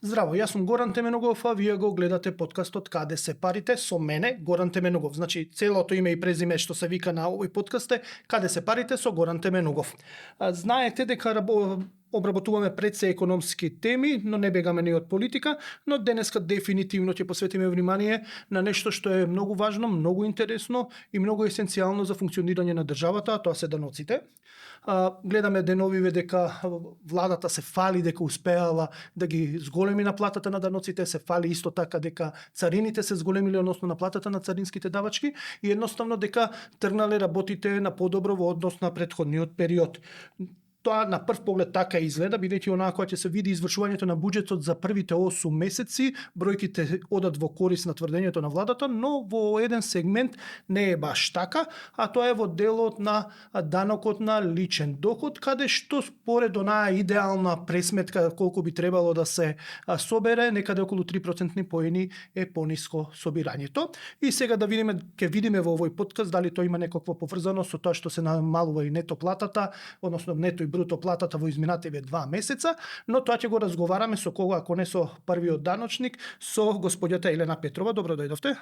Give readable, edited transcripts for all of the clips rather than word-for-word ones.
Здраво, јас сум Горан Теменогов, а вие го гледате подкастот Каде се парите со мене, Горан Теменогов. Значи, целото име и презиме што се вика на овој подкаст е Каде се парите со Горан Теменогов. Знаете дека обработуваме пред се економски теми, но не бегаме ни од политика, но денеска дефинитивно ќе посветиме внимание на нешто што е многу важно, многу интересно и многу есенцијално за функционирање на државата, а тоа се даноците. Гледаме деновиве дека владата се фали дека успеала да ги зголеми наплатата на даноците, се фали исто така дека царините се зголемиле односно наплатата на царинските давачки и едноставно дека тргнале работите на подобро во однос на претходниот период. Тоа на прв поглед така изгледа, бидејќи онаа кога ќе се види извршувањето на буџетот за првите 8 месеци, бројките одат во корис на тврдењето на владата, но во еден сегмент не е баш така, а тоа е во делот на данокот на личен доход, каде што според онаа идеална пресметка колку би требало да се собере, некаде околу 3% поени е пониско собирањето. И сега да видиме, ќе видиме во овој подкаст дали тоа има некаква поврзаност со тоа што се намалува и нето платата, односно нето и бруто платата во изминативе 2 месеца, но тоа ќе го разговараме со кого, ако не со првиот даночник, со господјата Елена Петрова. Добро дојдовте.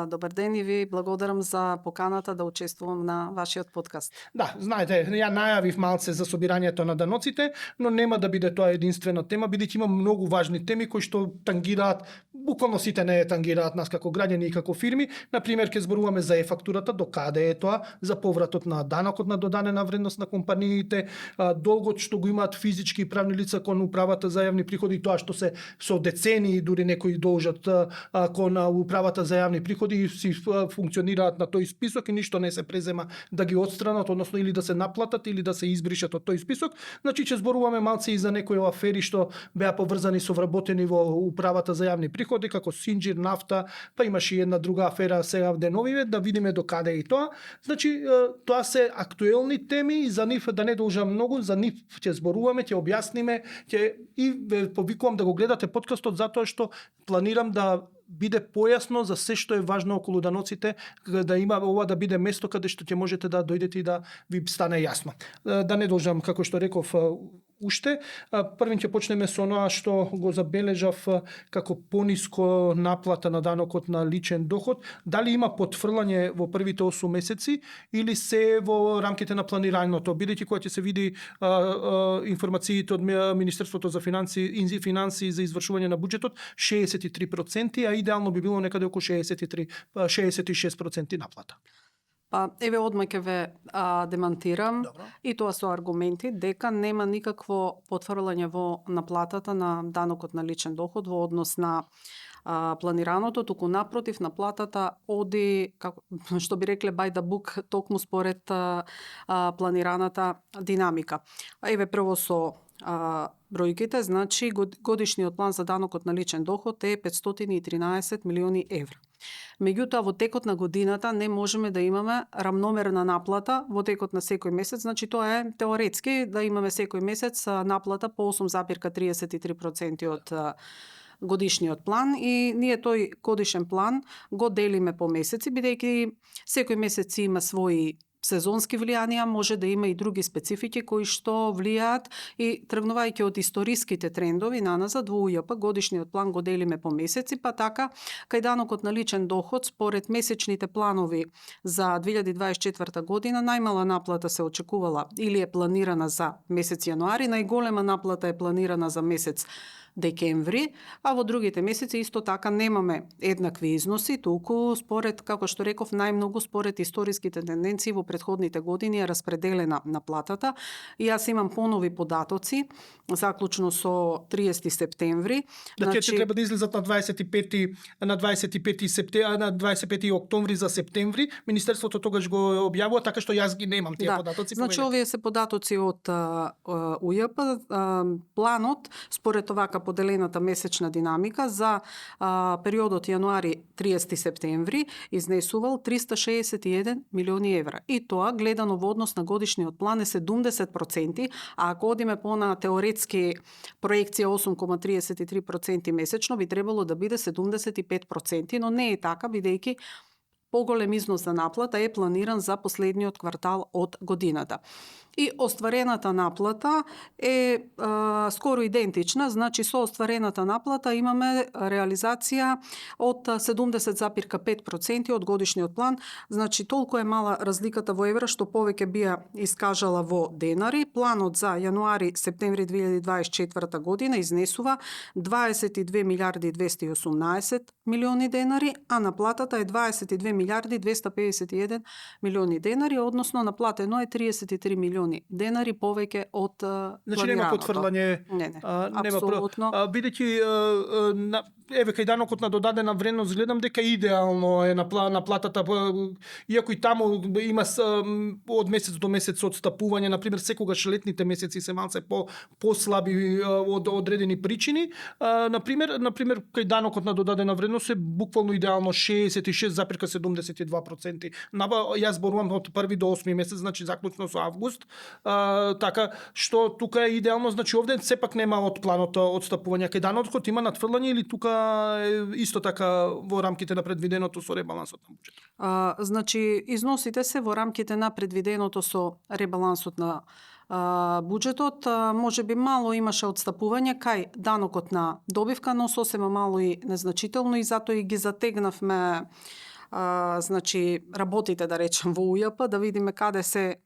Добар ден и ви благодарам за поканата да учествувам на вашиот подкаст. Да, знаете, ја најавив малце за собирањето на даноците, но нема да биде тоа единствена тема, бидејќи има многу важни теми кои што тангираат, буквално сите не тангираат нас како граѓани и како фирми. Например, ќе зборуваме за е-фактурата, до каде е тоа, за повратот на данокот на додадена вредност на компаниите, долгот што го имаат физички и правни лица кон управата за јавни приходи, тоа што се со децении дури некои должат кон управата за јавни приходи си функционираат на тој список и ништо не се презема да ги отстранат, односно или да се наплатат или да се избришат од тој список. Значи ќе зборуваме малце и за некои афери што беа поврзани со вработени во управата за јавни приходи, како Синџир, нафта, па имаше и една друга афера сега в деновиве, да видиме до каде е и тоа. Значи тоа се актуелни теми и за нив да не должам многу, за нив ќе зборуваме, ќе објасниме, и ве повикувам да го гледате подкастот затоа што планирам да биде појасно за се што е важно околу даноците, да има ова да биде место каде што ќе можете да дојдете и да ви стане јасно. Да не должам, како што реков, уште. Првин ќе почнеме со оноа што го забележав како пониско наплата на данокот на личен доход. Дали има потфрлање во првите 8 месеци или се во рамките на планирањето, бидејќи кога ќе се види информациите од Министерството за финансии за извршување на буџетот, 63%, а идеално би било некаде околу 66% наплата. Па, еве одма ќе ве демантирам. Добро. И тоа со аргументи дека нема никакво потфрлање во наплатата на данокот на личен доход во однос на планираното, туку напротив, наплатата оди, како што би рекле by the book, токму според планираната динамика. Еве прво со бројките, значи годишниот план за данокот на личен доход е 513 милиони евра. Меѓутоа, во текот на годината не можеме да имаме рамномерна наплата во текот на секој месец, значи тоа е теоретски да имаме секој месец наплата по 8,33% од годишниот план и ние тој годишен план го делиме по месеци, бидејќи секој месец има своји сезонски влијанија, може да има и други специфики кои што влијаат и тргнувајќи од историските трендови наназад во УЈП годишниот план го делиме по месеци, па така кај данокот на личен доход според месечните планови за 2024 година најмала наплата се очекувала или е планирана за месец јануари, најголема наплата е планирана за месец декември, а во другите месеци исто така немаме еднакви износи, туку според, како што реков, најмногу според историските тенденции во претходните години е распределена наплатата. И јас имам понови податоци, заклучно со 30 септември. Да, значи, ќе треба да излезат на 25 октомври за септември. Министерството тогаш го објавува, така што јас ги немам тие податоци. Значи, овие се податоци од УЈП. Планот, според овака поделената месечна динамика за периодот јануари 30 септември изнесувал 361 милиони евра. И тоа гледано во однос на годишниот план е 70%, а ако одиме по на теоретски проекција 8,33% месечно би требало да биде 75%, но не е така, бидејќи поголем износ за наплата е планиран за последниот квартал од годината. И остварената наплата е скоро идентична, значи со остварената наплата имаме реализација од 70,5% од годишниот план, значи толку е мала разликата во евра што повеќе бија искажала во денари. Планот за јануари-септември 2024 година изнесува 22 милиарди 218 милиони денари, а наплатата е 22 милиарди 251 милиони денари, односно наплатено е 33 милиони денари повеќе од Значи нема потврдување. Не, Нема апсолутно. Бидејќи еве кај данокот на додадена вредност гледам дека идеално е наплатата, иако и таму има од месец до месец одстапување, на пример секогаш летните месеци се малце послаби од одредени причини. На пример кај данокот на додадена вредност е буквално идеално 66,72%. Јас зборувам од 1 до 8 месец, значи заклучно со август. Така што тука е идеално, значи овде сепак нема од планот одстапување. Кај данокот има надфрлање или тука е исто така во рамките на предвиденото со ребалансот на буџетот? Значи износите се во рамките на предвиденото со ребалансот на буџетот. Може би мало имаше одстапување кај данокот на добивка, но сосема мало и незначително, и затоа и ги затегнавме значи работите, да речем, во УЈП, да видиме каде се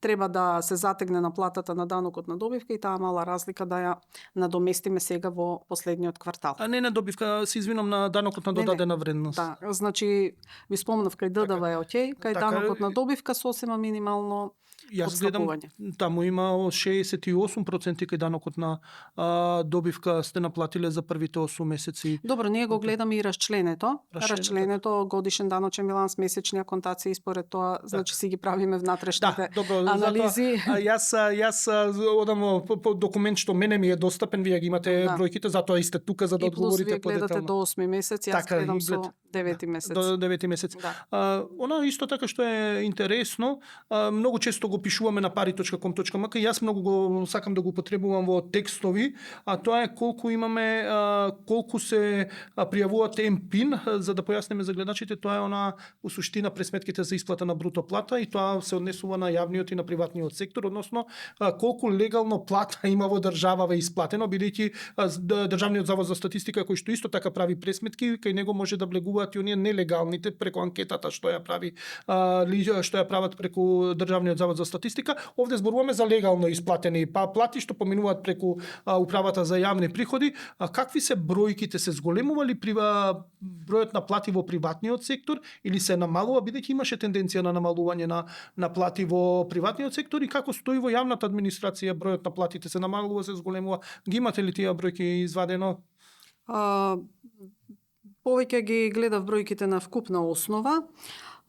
треба да се затегне наплатата на данокот на добивка и таа мала разлика да ја надоместиме сега во последниот квартал. А не на добивка, се извинам, на данокот на додадена вредност. Да, значи ви спомнав кај ДДВ е окей, кај данокот на добивка сосема минимално Јас гледам, таму има 68% кај данокот на добивка сте наплатиле за првите 8 месеци. Добро, ние го гледаме и расчленето. Расчленето, годишен даночен биланс, месечни аконтации и според тоа, значи си ги правиме внатрешните анализи. Јас одам по документ што мене ми е достапен, вие ги имате бројките, затоа и сте тука за да одговорите подетално. И плюс вие гледате до 8 месец, јас гледам со 9 месец. До 9 месец. Она исто така што е интересно, многу често го пишуваме на pari.com.mk, јас многу го сакам да го употребувам во текстови, а тоа е колку имаме, колку се пријавуваат МПИН, за да појасниме за гледачите, тоа е она у суштина пресметките за исплата на бруто плата, и тоа се однесува на јавниот и на приватниот сектор, односно колку легално плата има во државава исплатено, бидејќи Државниот завод за статистика, кој што исто така прави пресметки, кај него може да влегуваат и оние нелегалните преку анкетата што ја прават преку Државниот завод за статистика. Овде зборуваме за легално исплатени плати што поминуваат преку управата за јавни приходи. Какви се бројките, се зголемува ли бројот на плати во приватниот сектор или се намалува, бидејќи имаше тенденција на намалување на плати во приватниот сектор, и како стои во јавната администрација бројот на платите, се намалува, се зголемува? Ги имате ли тие бројки извадено? Повеќе ги гледав бројките на вкупна основа.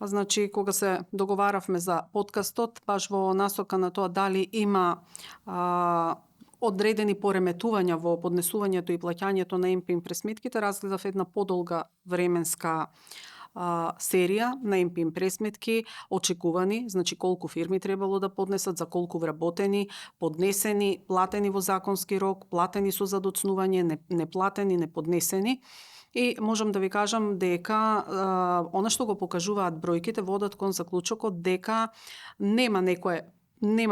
Значи, кога се договаравме за подкастот, баш во насока на тоа дали има одредени пореметувања во поднесувањето и плаќањето на МПИН пресметките, разгледав една подолга временска серија на МПИН пресметки, очекувани, значи колку фирми требало да поднесат, за колку вработени, поднесени, платени во законски рок, платени со задоцнување, неплатени, неподнесени. И можам да ви кажам дека она што го покажуваат бројките водат кон заклучокот дека нема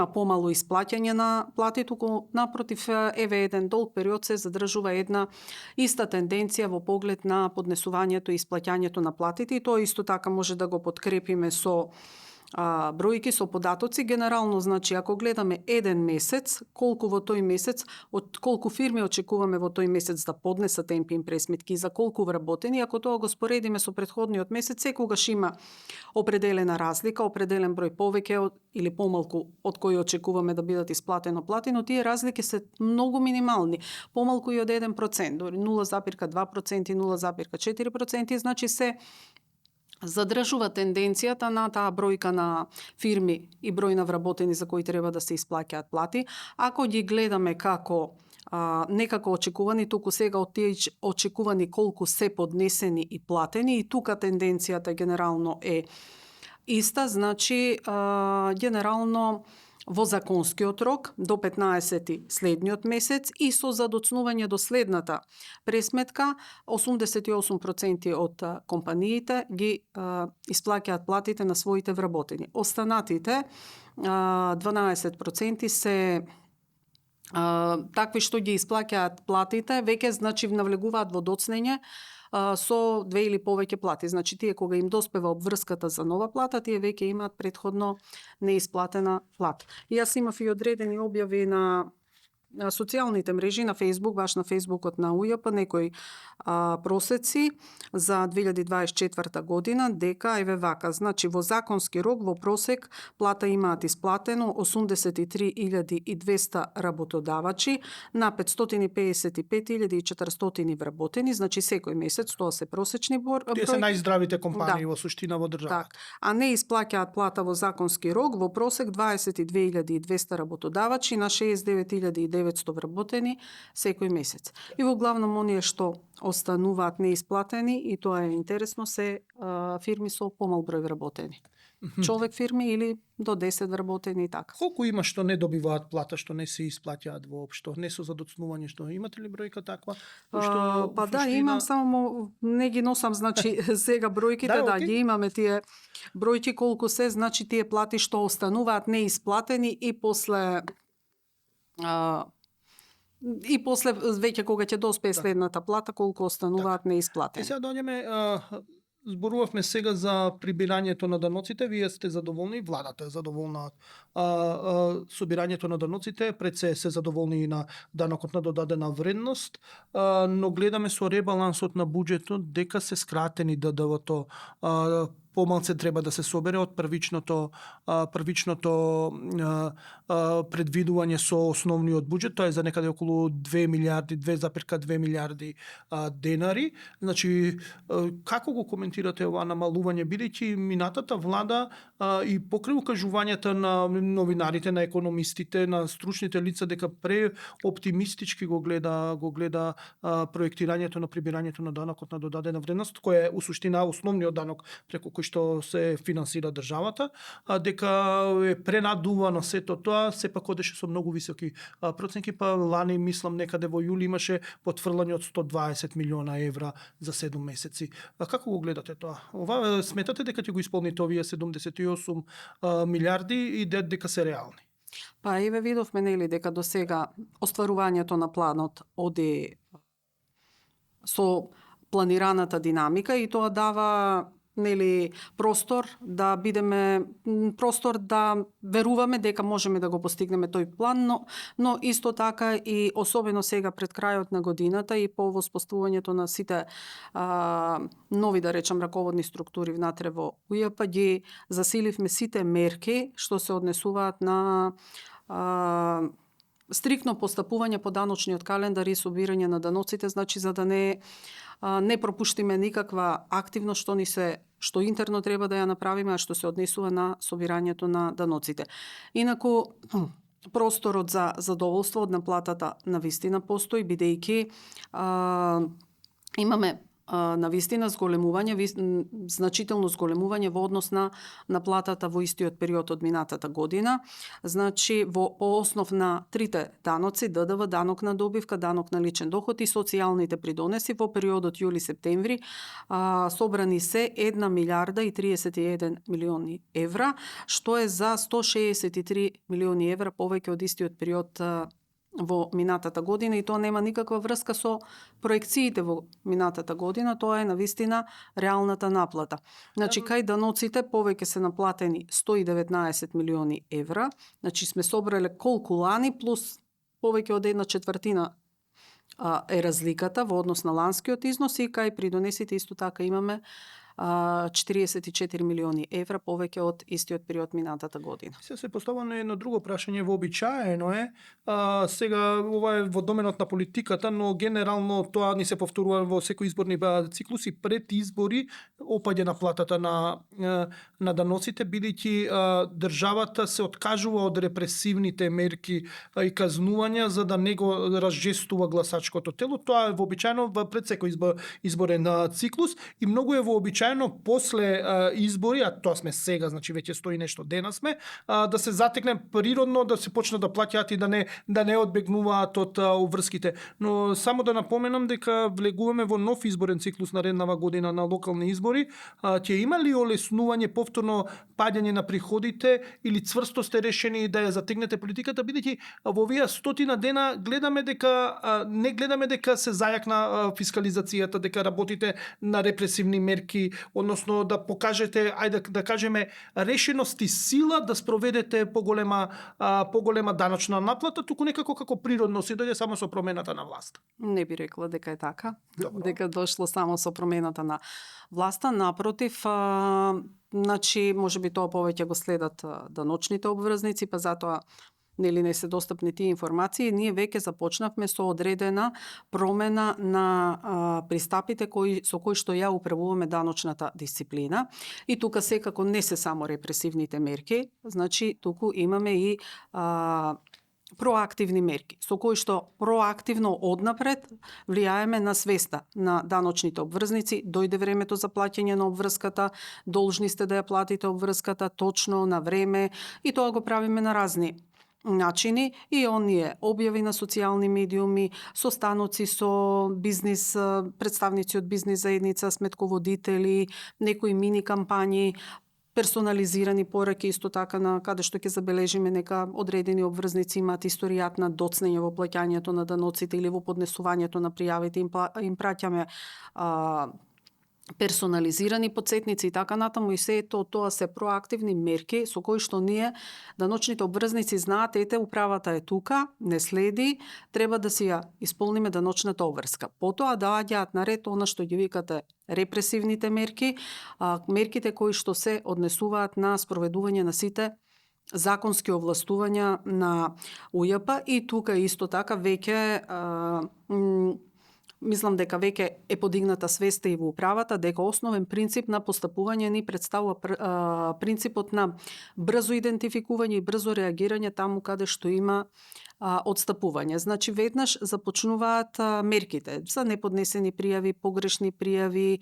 помало исплаќање на плати, туку напротив, еве еден долг период се задржува една иста тенденција во поглед на поднесувањето и исплаќањето на платите, и тоа исто така може да го подкрепиме со бројки, со податоци. Генерално, значи, ако гледаме еден месец, колку во тој месец, од колку фирми очекуваме во тој месец да поднесат МПИН пресметки, за колку вработени, ако тоа го споредиме со претходниот месец, секогаш има определена разлика, определен број повеќе или помалку од кои очекуваме да бидат исплатено плати, но тие разлики се многу минимални, помалку и од 1%, дори 0,2%, 0,4%, значи се задржува тенденцијата на таа бројка на фирми и број на вработени за кои треба да се исплаќаат плати. Ако ги гледаме како некако очекувани, туку сега од тие очекувани колку се поднесени и платени, и тука тенденцијата генерално е иста, значи генерално во законскиот рок до 15 следниот месец и со задоцнување до следната пресметка 88% од компаниите ги исплаќаат платите на своите вработени. Останатите 12% се такви што ги исплаќаат платите, веќе значи навлегуваат во доцнење со 2 или повеќе плати. Значи тие кога им доспева обврската за нова плата, тие веќе имаат претходно неисплатена плата. И јас имав и одредени објави на социјалните мрежи, на Facebook, баш на Фейсбукот на УЈП, некои просеци за 2024 година, дека еве вака, значи во законски рок во просек плата имаат исплатено 83.200 работодавачи на 555.400 вработени, значи секој месец, тоа се просечни бројки. Тие се најздравите компании во суштина во државата. Так, а не исплаќаат плата во законски рок во просек 22.200 работодавачи на 69.900 вработени секој месец. И во главном оние што остануваат неисплатени, и тоа е интересно, се фирми со помал број вработени. Човек фирми или до 10 вработени и така. Колку има што не добиваат плата, што не се исплаќаат воопшто, не со задоцнување, што имате ли бројка таква? Па да, имам, само не ги носам, значи сега бројките, да, ги имаме тие бројки колку се, значи тие плати што остануваат неисплатени и после веќе кога ќе доспее следната плата, колку остануваат неисплатени. Сега доаѓаме, зборувавме сега за прибирањето на даноците, вие сте задоволни, владата е задоволна собирањето на даноците, пред се задоволни и на данокот на додадена вредност, но гледаме со ребалансот на буџетот дека се скратени ДДВ-то, помалце треба да се собере од првичното предвидување со основниот буџет, тоа е за некаде околу 2,2 милиарди денари. Значи, како го коментирате ова намалување, бидејќи минатата влада и покрај укажувањата на новинарите, на економистите, на стручните лица дека преоптимистички го гледа проектирањето на прибирањето на данокот на додадена вредност, кој е у суштина основниот данок преку кој што се финансира државата, дека е пренадувано сето тоа, сепак одеше со многу високи проценти, па лани мислам некаде во јули имаше потврлање од 120 милиона евра за 7 месеци. Како го гледате тоа? Ова сметате дека ќе го исполните овие 78 милиарди и дека се реални? Па еве видовме нели дека до сега остварувањето на планот оди со планираната динамика и тоа дава нели простор да веруваме дека можеме да го постигнеме тој план, но исто така и особено сега пред крајот на годината и по воспоставувањето на сите нови, да речам, раководни структури внатре во УЈП, ги засиливме сите мерки што се однесуваат на стрикно постапување по даночниот календар и собирање на даноците, значи за да не пропуштиме никаква активност што интерно треба да ја направиме, а што се однесува на собирањето на даноците. Инаку просторот за задоволство од наплатата навистина постои, бидејќи имаме навистина значително зголемување во однос на наплатата во истиот период од минатата година. Значи, по основ на трите даноци, ДДВ, данок на добивка, данок на личен доход и социјалните придонеси во периодот јули-септември собрани се 1 милиарда и 31 милиони евра, што е за 163 милиони евра повеќе од истиот период во минатата година, и тоа нема никаква врска со проекциите во минатата година, тоа е навистина реалната наплата. Значи, кај даноците повеќе се наплатени 119 милиони евра, значи сме собрале колку лани плюс повеќе од 1/4 е разликата во однос на ланскиот износ, и кај придонесите исто така имаме 44 милиони евра повеќе од истиот период минатата година. Се поставува едно друго прашање, вообичаено е, сега ова е во доменот на политиката, но генерално тоа ни се повторува во секој изборни циклуси, пред избори опаѓа наплатата на даноците, бидејќи државата се откажува од репресивните мерки и казнувања за да не го разжестува гласачкото тело. Тоа е вообичаено пред секој изборен циклус и многу е вообичаено вообичаено после избори, а тоа сме сега, значи веќе 100 и нешто дена сме, да се затекне природно да се почнат да плаќаат и да не одбегнуваат од обврските. Но само да напоменам дека влегуваме во нов изборен циклус нареднава година на локални избори. Ќе има ли олеснување повторно паѓање на приходите или цврсто сте решени да ја затегнете политиката, бидејќи во овие 100 дена не гледаме дека се зајакна фискализацијата, дека работите на репресивни мерки, односно да покажете, ајде да кажеме, решеност и сила да спроведете поголема даночна наплата, туку некако како природно се дојде само со промената на власт. Не би рекла дека е така. Добро. Дека дошло само со промената на власта. Напротив, значи, можеби тоа повеќе го следат даночните обврзници, па затоа нели не се достапни тие информации. Ние веќе започнавме со одредена промена на пристапите со кои што ја управуваме даночната дисциплина. И тука секако не се само репресивните мерки, значи туку имаме и проактивни мерки, со кои што проактивно однапред влијаеме на свеста на даночните обврзници. Дојде времето за плаќање на обврската, должни сте да ја платите обврската точно, на време, и тоа го правиме на разни начини, и оние објави на социјални медиуми, состаноци со бизнис, представници од бизнис заедница, сметководители, некои мини кампањи, персонализирани пораки исто така, на каде што ќе забележиме нека одредени обврзници имаат историјат на доцнење во плаќањето на даноците или во поднесувањето на пријавите, им праќаме персонализирани потсетници и така натаму, и се тоа се проактивни мерки со кои што ние даночните обврзници знаат, ете, управата е тука, не следи, треба да си ја исполниме даночната обврска. Потоа доаѓаат на ред она што ги викате репресивните мерки, мерките кои што се однесуваат на спроведување на сите законски овластувања на УЈП, и тука исто така веќе мислам дека веќе е подигната свеста и во управата дека основен принцип на постапување ни представува принципот на брзо идентификување и брзо реагирање таму каде што има одстапување. Значи веднаш започнуваат мерките за неподнесени пријави, погрешни пријави,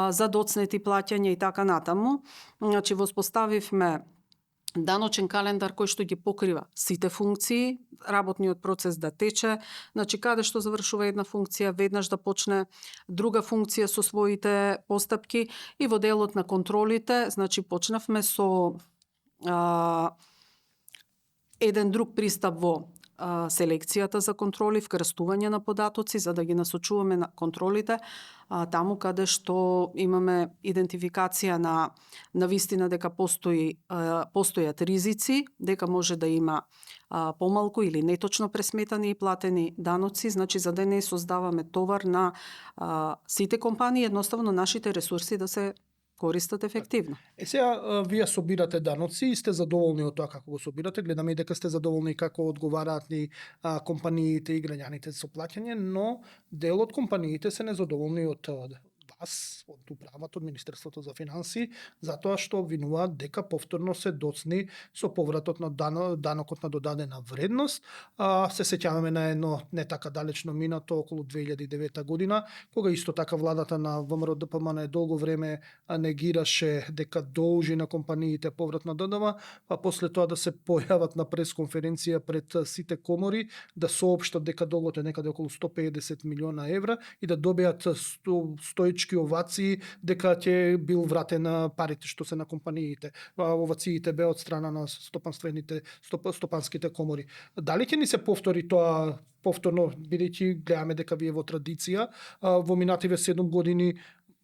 за доцнети плаќања и така натаму. Значи воспоставивме даночен календар кој што ги покрива сите функции, работниот процес да тече, значи каде што завршува една функција, веднаш да почне друга функција со своите постапки, и во делот на контролите, значи почнавме со еден друг пристап во селекцијата за контроли, вкрстување на податоци, за да ги насочуваме на контролите таму каде што имаме идентификација на вистина дека постојат ризици, дека може да има помалку или неточно пресметани и платени даноци, значи за да не создаваме товар на сите компании, едноставно нашите ресурси да се користат ефективно. Сега вие собирате даноци и сте задоволни од тоа како го собирате. Гледаме и дека сте задоволни како одговараат ни компаниите и граѓаните со плаќање, но дел од компаниите се незадоволни од вас, од управата, од Министерството за финансии, затоа што обвинуваат дека повторно се доцни со повратот на данокот на додадена вредност. Се сеќаваме на едно не така далечно минато, околу 2009 година, кога исто така владата на ВМРО ДПМН долго време негираше дека должи на компаниите поврат на ДДВ, па после тоа да се појават на пресконференција пред сите комори, да соопштат дека долгот е некаде околу 150 милиона евра и да добијат стоички овации дека ќе бил вратен парите што се на компаниите. Овациите беа од страна на стопанските комори. Дали ќе ни се повтори тоа повторно, бидејќи гледаме дека вие во традиција во минативе 7 години,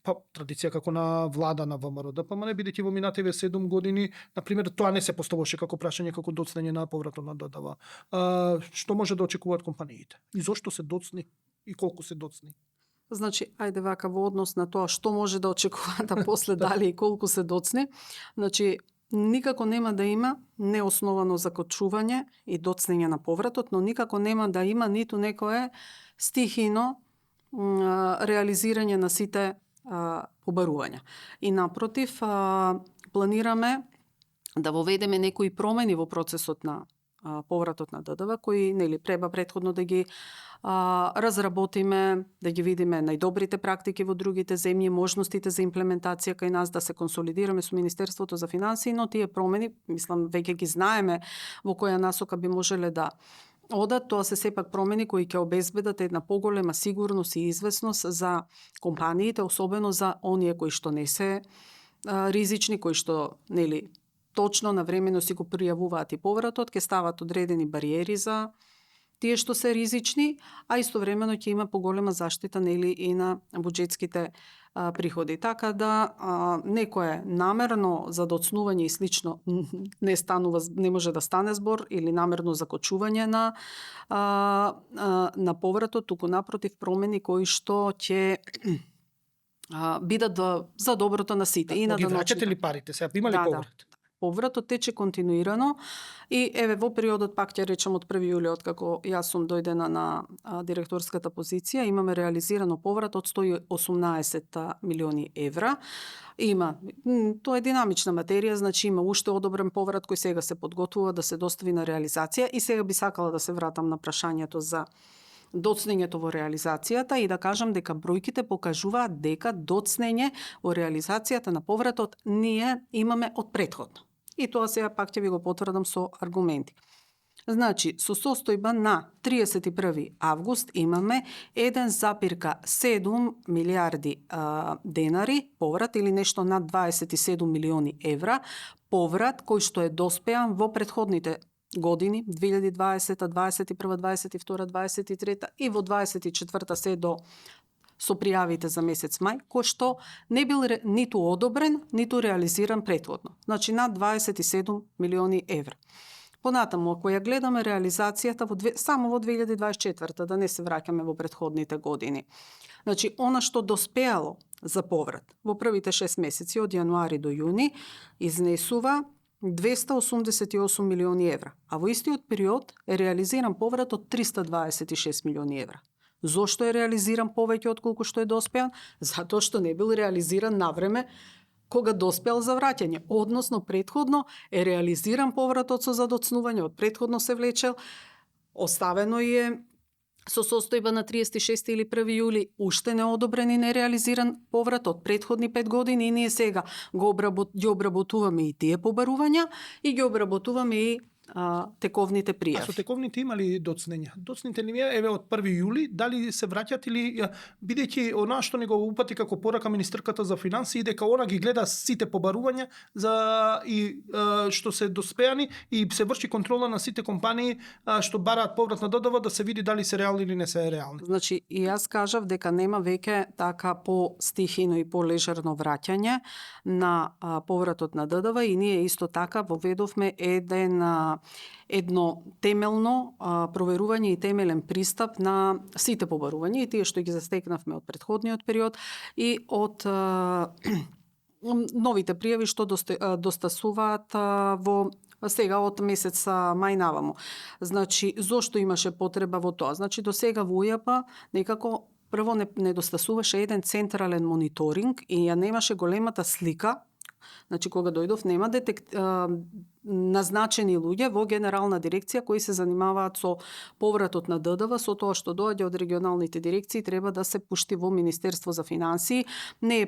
традиција како на влада на ВМРО ДПМН, бидејќи во минативе 7 години, на пример, тоа не се поставуваше како прашање, како доцнење на повратот на ДДВ. Што може да очекуваат компаниите? И зошто се доцни и колку се доцни? Значи, ајде вака во однос на тоа што може да очекуваат, а после дали и колку се доцни. Значи, никако нема да има неосновано закочување и доцнење на повратот, но никако нема да има ниту некое стихино реализирање на сите побарувања. И напротив, планираме да воведеме некои промени во процесот на повратот на ДДВ, кои треба претходно да ги разработиме, да ги видиме најдобрите практики во другите земји, можностите за имплементација кај нас, да се консолидираме со Министерството за финансии, но тие промени, мислам, веќе ги знаеме во која насока би можеле да одат. Тоа се сепак промени кои ќе обезбедат една поголема сигурност и известност за компаниите, особено за оние кои што не се ризични, кои што точно навремено си го пријавуваат и повратот, ќе стават одредени бариери за тие што се ризични, а истовремено ќе има поголема заштита и на буџетските приходи. Така да некое намерно за доцнување и слично не може да стане збор, или намерно закочување на повратот, туку напротив промени кои што ќе бидат за доброто на сите. И на ги враќате ли парите? Сега има ли поврат? Повратот тече континуирано и во периодот, пак ќе речем, од 1 јули, откако јас сум дојдена на директорската позиција, имаме реализирано поврат од 118 милиони евра. Тоа е динамична материја, значи има уште одобрен поврат кој сега се подготвува да се достави на реализација, и сега би сакала да се вратам на прашањето за доцнењето во реализацијата и да кажам дека бројките покажуваат дека доцнење во реализацијата на повратот ние имаме од претходно. И тоа сега пак ќе ви го потврдам со аргументи. Значи, со состојба на 31 август имаме 1,7 милиарди денари поврат, или нешто над 27 милиони евра поврат кој што е доспеан во претходните години, 2020, 2021, 2022, 2023 и во 2024 се до со пријавите за месец мај, кој што не бил ниту одобрен, ниту реализиран претходно. Значи над 27 милиони евра. Понатаму, ако ја гледаме реализацијата само во 2024, да не се враќаме во претходните години. Значи, она што доспеало за поврат во првите 6 месеци од јануари до јуни изнесува 288 милиони евра, а во истиот период е реализиран поврат од 326 милиони евра. Зошто е реализиран повеќе отколку што е доспеан? Затоа што не бил реализиран навреме кога доспеал за враќање, односно претходно е реализиран повратот со задоцнување, од претходно се влечел, оставено е со состојба на 36 или 1 јули уште неодобрен и нереализиран поврат од претходни 5 години, и ние сега ги обработуваме и тие побарувања и ги обработуваме и тековните пријави. А со тековните има ли доцнења? Доцните ли од 1 јули, дали се враќат или бидејќи она што не го упати како порака министерката за финансии, дека она ги гледа сите побарувања и што се доспеани и се врши контрола на сите компании што бараат поврат на ДДВ, да се види дали се реални или не се реални. Значи, и јас кажав дека нема веќе така по-стихино и по-лежерно враќање на повратот на ДДВ, и ние исто така воведовме едно темелно проверување и темелен пристап на сите побарувања, и тие што ги застекнавме од претходниот период и од новите пријави што достасуваат во сега од месец мај наваму. Значи, зошто имаше потреба во тоа? Значи, до сега во УЈП некако прво не достасуваше еден централен мониторинг и ја немаше големата слика. Значи, кога дојдов, нема назначени луѓе во генерална дирекција кои се занимаваат со повратот на ДДВ, со тоа што доаѓа од регионалните дирекции треба да се пушти во Министерство за финансии. Не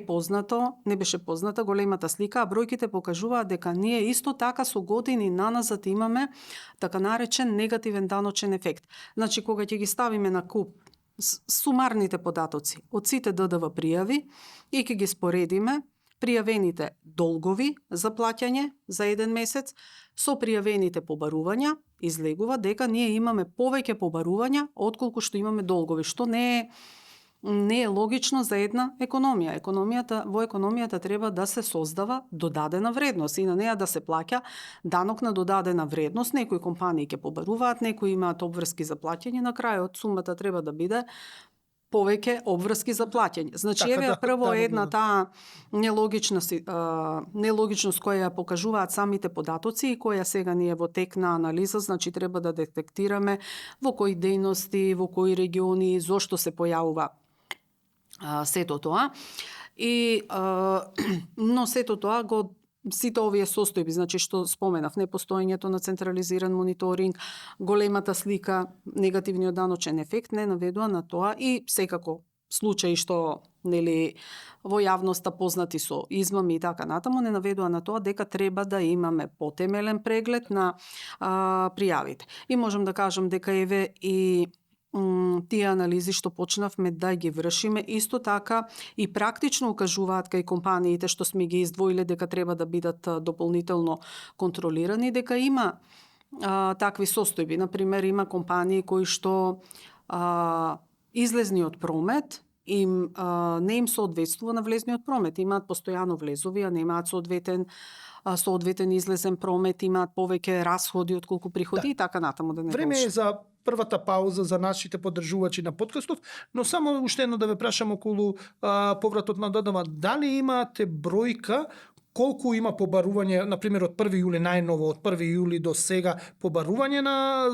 беше позната големата слика, а бројките покажуваат дека ние исто така со години наназад имаме така наречен негативен даночен ефект. Значи, кога ќе ги ставиме на куп сумарните податоци од сите ДДВ пријави и ќе ги споредиме пријавените долгови за плаќање за еден месец со пријавените побарувања, излегува дека ние имаме повеќе побарувања отколку што имаме долгови, што не е логично за една економија. Во економијата треба да се создава додадена вредност и на неа да се плаќа данок на додадена вредност. Некои компании ќе побаруваат, некои имаат обврски за плаќање, на крајот сумата треба да биде повеќе обврски за плаќање. Значи, прво една таа нелогичност која ја покажуваат самите податоци и која сега ние во тек на анализа, значи треба да детектираме во кои дејности, во кои региони, зошто се појавува сето тоа. Но сето тоа го сите овие состојби, значи што споменав, непостоењето на централизиран мониторинг, големата слика, негативниот даночен ефект не наведува на тоа и секако случаи што нели во јавноста познати со измами и така натаму не наведува на тоа дека треба да имаме потемелен преглед на пријавите. И можам да кажам дека еве и тие анализи што почнавме да ги вршиме, исто така и практично укажуваат кај компаниите што сме ги издвоиле дека треба да бидат дополнително контролирани, дека има такви состојби. Например, има компании кои што излезниот промет не им соодветствува на влезниот промет. Имаат постојано влезови, а немаат соодветен излезен промет, имаат повеќе расходи отколку приходи и така натаму да не Време должи. е за првата пауза за нашите поддржувачи на подкастов, но само уште едно да ве прашам околу повратот на ДДВ. Дали имате бројка колку има побарување, на пример од 1 јули најново, од 1 јули до сега побарување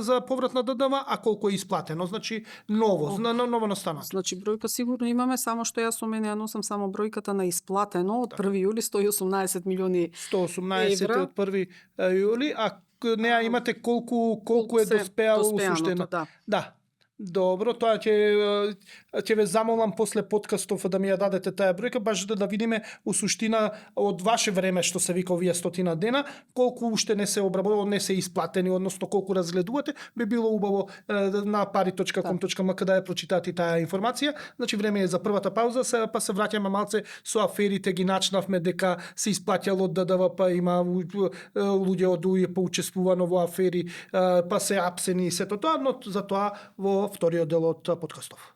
за поврат на ДДВ, а колку е исплатено, значи ново, ново настанато. Значи бројка сигурно имаме, само што јас со мене ја носам само бројката на исплатено од 1 јули 118 милиони 118 евра. од 1 јули, а неа имате колку е доспеало усуштено. Да. Да. Добро, тоа ќе ве замолам после подкастов да ми ја дадете таа бројка, баш да видиме у суштина од ваше време што се вика овие 100 дена, колку уште не се обработува, не се исплатени, односно колку разгледувате, би било убаво на pari.com.mk да ја прочитате таа информација. Значи време е за првата пауза, па се враќаме малце со аферите, ги начнавме дека се исплаќало од ДДВ, па има луѓе од УЈ поучествувано во афери, па се апсени и сето тоа, но за тоа во вториот дел од подкастов.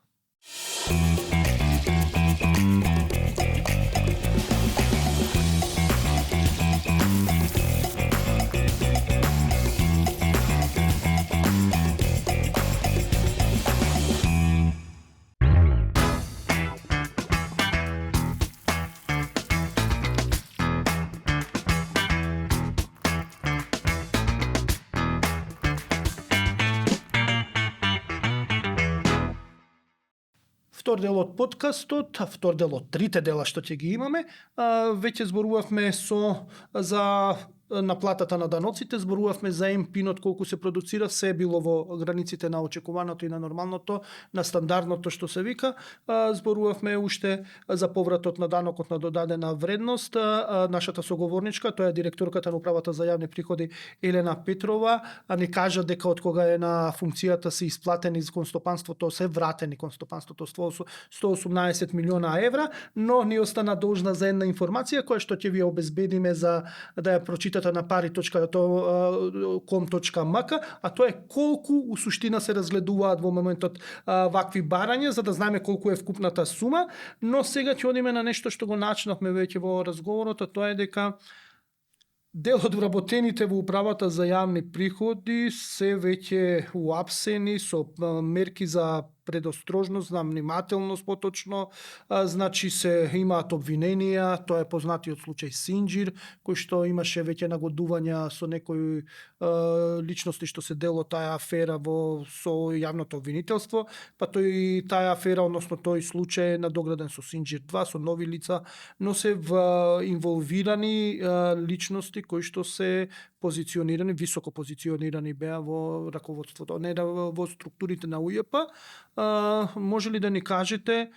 Втор дел од подкастот, втор дел од трите дела што ќе ги имаме, веќе зборувавме за наплатата на даноците, зборувавме за МПИНот колку се продуцира, се е било во границите на очекуваното и на нормалното, на стандардното што се вика. Зборувавме уште за повратот на данокот на додадена вредност. Нашата соговорничка, тоа е директорката на управата за јавни приходи Елена Петрова, ни кажа дека од кога е на функцијата се исплатени кон стопанството, се вратени кон стопанството 118 милиона евра, но ни остана должна за една информација која што ќе ви обезбедиме за да ја прочитате на pari.com.mk, а тоа е колку у суштина се разгледуваат во моментот вакви барања, за да знаеме колку е вкупната сума, но сега ќе одиме на нешто што го начнавме веќе во разговорот, а тоа е дека дел од вработените во управата за јавни приходи се веќе уапсени со мерки за предострожност, за внимателност поточно, значи се имаат обвиненија, тоа е познатиот случај Синџир, кој што имаше веќе нагодувања со некои личности што се дел од таа афера со јавното обвинителство, па тој таа афера, односно тој случај е надограден со Синџир 2, со нови лица, но се инволвирани личности кои што се позиционирани, високо позиционирани беа во раководството, не во структурите на УЈП. Може ли да ни кажете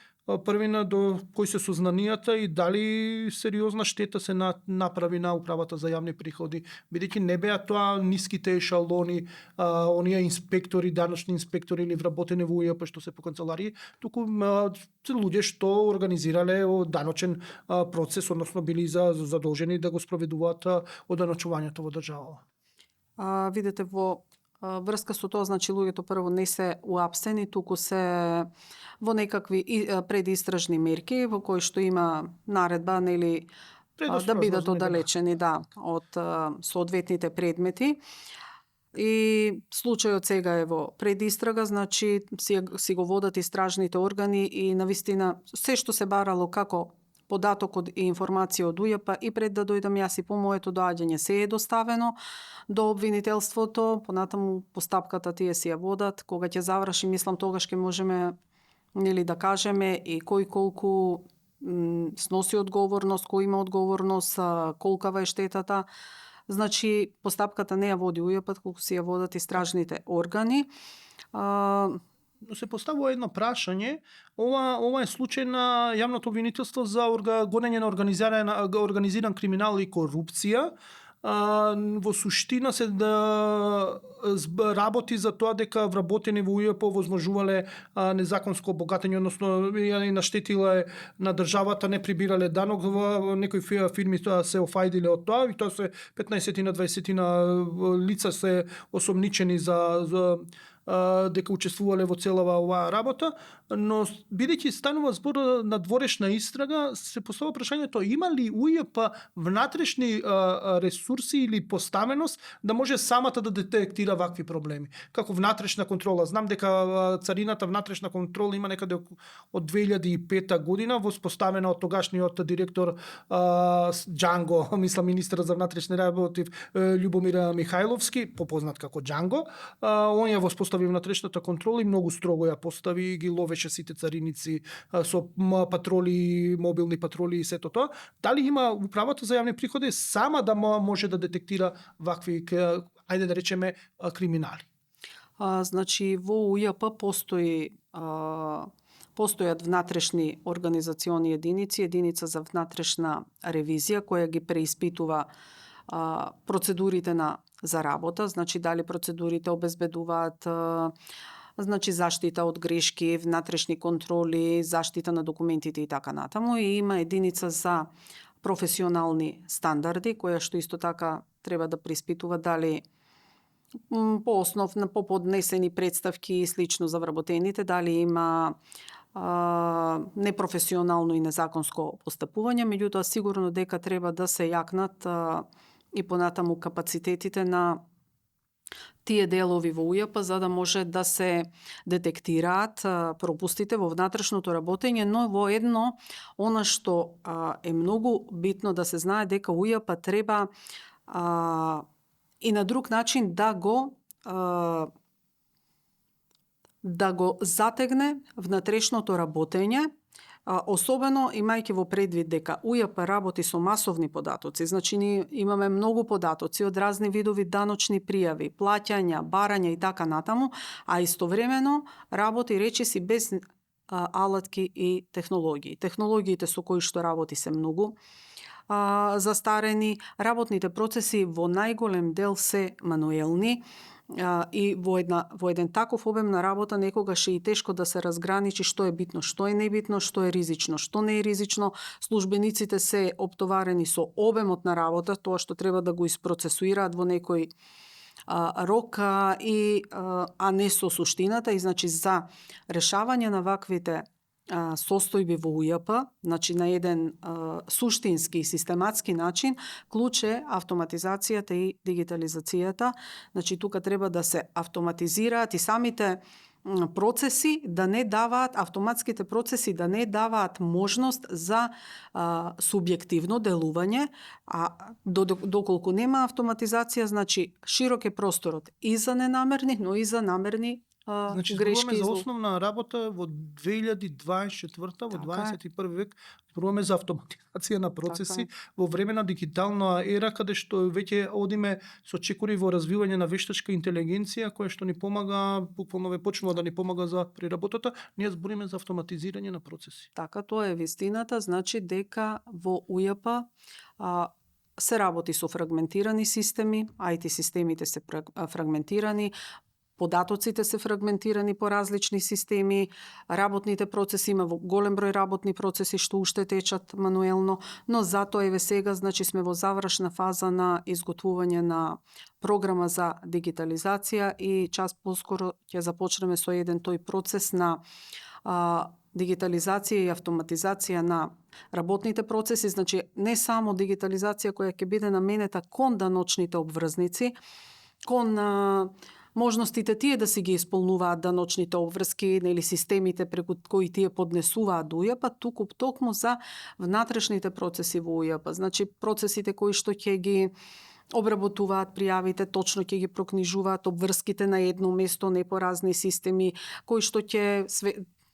првина до кои се сознанијата и дали сериозна штета се направи на управата за јавни приходи, бидејќи не беа тоа ниските ешалони, оние инспектори, даночни инспектори или вработени во УЈП што се по канцеларии, туку луѓе што организирале даночен процес, односно били задолжени да го спроведуваат оданочувањето во државава. Видете, во врска со тоа, значи луѓето прво не се уапсени, туку се во некакви предистражни мерки во кои што има наредба, нели, да бидат оддалечени од соодветните предмети. И случајот сега е во предистрага, значи си го водат истражните органи и навистина се што се барало како податокот и информација од УЈП и пред да дојдам јас и по моето доаѓање се е доставено до обвинителството, понатаму постапката тие си ја водат, кога ќе заврши, мислам тогаш ќе можеме, нели, да кажеме и кој колку сноси одговорност, кој има одговорност, колкава е штетата. Значи, постапката не ја води УЈП, колку си ја водат истражните органи. Но се поставува едно прашање, ова е случај на јавното обвинителство за гонење на организиран криминал и корупција. Во суштина се да работи за тоа дека вработени во УЈП возможувале незаконско обогатење, односно ја наштетиле на државата, не прибирале данок, некои фирми се офајдиле од тоа и тоа се 15 на 20 лица се осомничени за дека учествувале во целава оваа работа, но бидејќи станува збор на дворешна истрага, се поставува прашањето има ли УЈП внатрешни ресурси или поставеност да може самата да детектира вакви проблеми. Како внатрешна контрола. Знам дека царината внатрешна контрола има некаде од 2005 година воспоставена од тогашниот директор Џанго, мислам министер за внатрешни работи Љубомир Михајловски, попознат како Џанго. Он ја воспостави внатрешната контрола и многу строго ја постави и ги ловеше сите цариници со патроли, мобилни патроли и сето тоа. Дали има управата за јавни приходи сама да може да детектира вакви, ајде да речеме, криминали? Значи, во УЈП постојат внатрешни организациони единица за внатрешна ревизија која ги преиспитува процедурите за работа, значи дали процедурите обезбедуваат значи заштита од грешки, внатрешни контроли, заштита на документите и така натаму, и има единица за професионални стандарди која што исто така треба да преиспитува дали по основ на поднесени представки и слично за вработените, дали има непрофесионално и незаконско постапување, меѓутоа сигурно дека треба да се јакнат и понатаму капацитетите на тие делови во УЈП за да може да се детектираат пропустите во внатрешното работење, но во едно она што е многу битно да се знае дека УЈП треба и на друг начин да го затегне внатрешното работење, особено имајќи во предвид дека УЈП работи со масовни податоци, значи ние имаме многу податоци од разни видови даночни пријави, плаќања, барања и така натаму, а истовремено работи речиси без алатки и технологии. Технологиите со кои што работи се многу застарени, работните процеси во најголем дел се мануелни, и во еден таков обем на работа некогаш е и тешко да се разграничи што е битно, што е небитно, што е ризично, што не е ризично. Службениците се оптоварени со обемот на работа, тоа што треба да го испроцесуираат во некој рок, а не со суштината. И значи за решавање на ваквите состојби во УЈП, значи на еден суштински и систематски начин, клуч е автоматизацијата и дигитализацијата. Значи тука треба да се автоматизираат и самите процеси да не даваат, автоматските процеси да не даваат можност за субјективно делување, а доколку нема автоматизација, значи широк е просторот и за ненамерни, но и за намерни Значи, грешки. зборуваме за основна работа во 2024 во 21 век, зборуваме за автоматизација на процеси во време на дигитална ера, каде што веќе одиме со чекори во развивање на вештачка интелигенција, која што ни помага, буквално почнува да ни помага за преработата, ние збориме за автоматизирање на процеси. Така, тоа е вистината, значи дека во УЈП се работи со фрагментирани системи, IT системите се фрагментирани, податоците се фрагментирани по различни системи, работните процеси, има голем број работни процеси што уште течат мануелно, но затоа еве сега, значи сме во завршна фаза на изготвување на програма за дигитализација и час поскоро ќе започнеме со еден тој процес на дигитализација и автоматизација на работните процеси, значи не само дигитализација која ќе биде наменета кон даночните обврзници, кон можностите тие да си ги исполнуваат даночните обврски или системите преку кои тие поднесуваат до УЈП, токму за внатрешните процеси во УЈП. Значи процесите кои што ќе ги обработуваат пријавите, точно ќе ги прокнижуваат обврските на едно место, не по разни системи, кои што ќе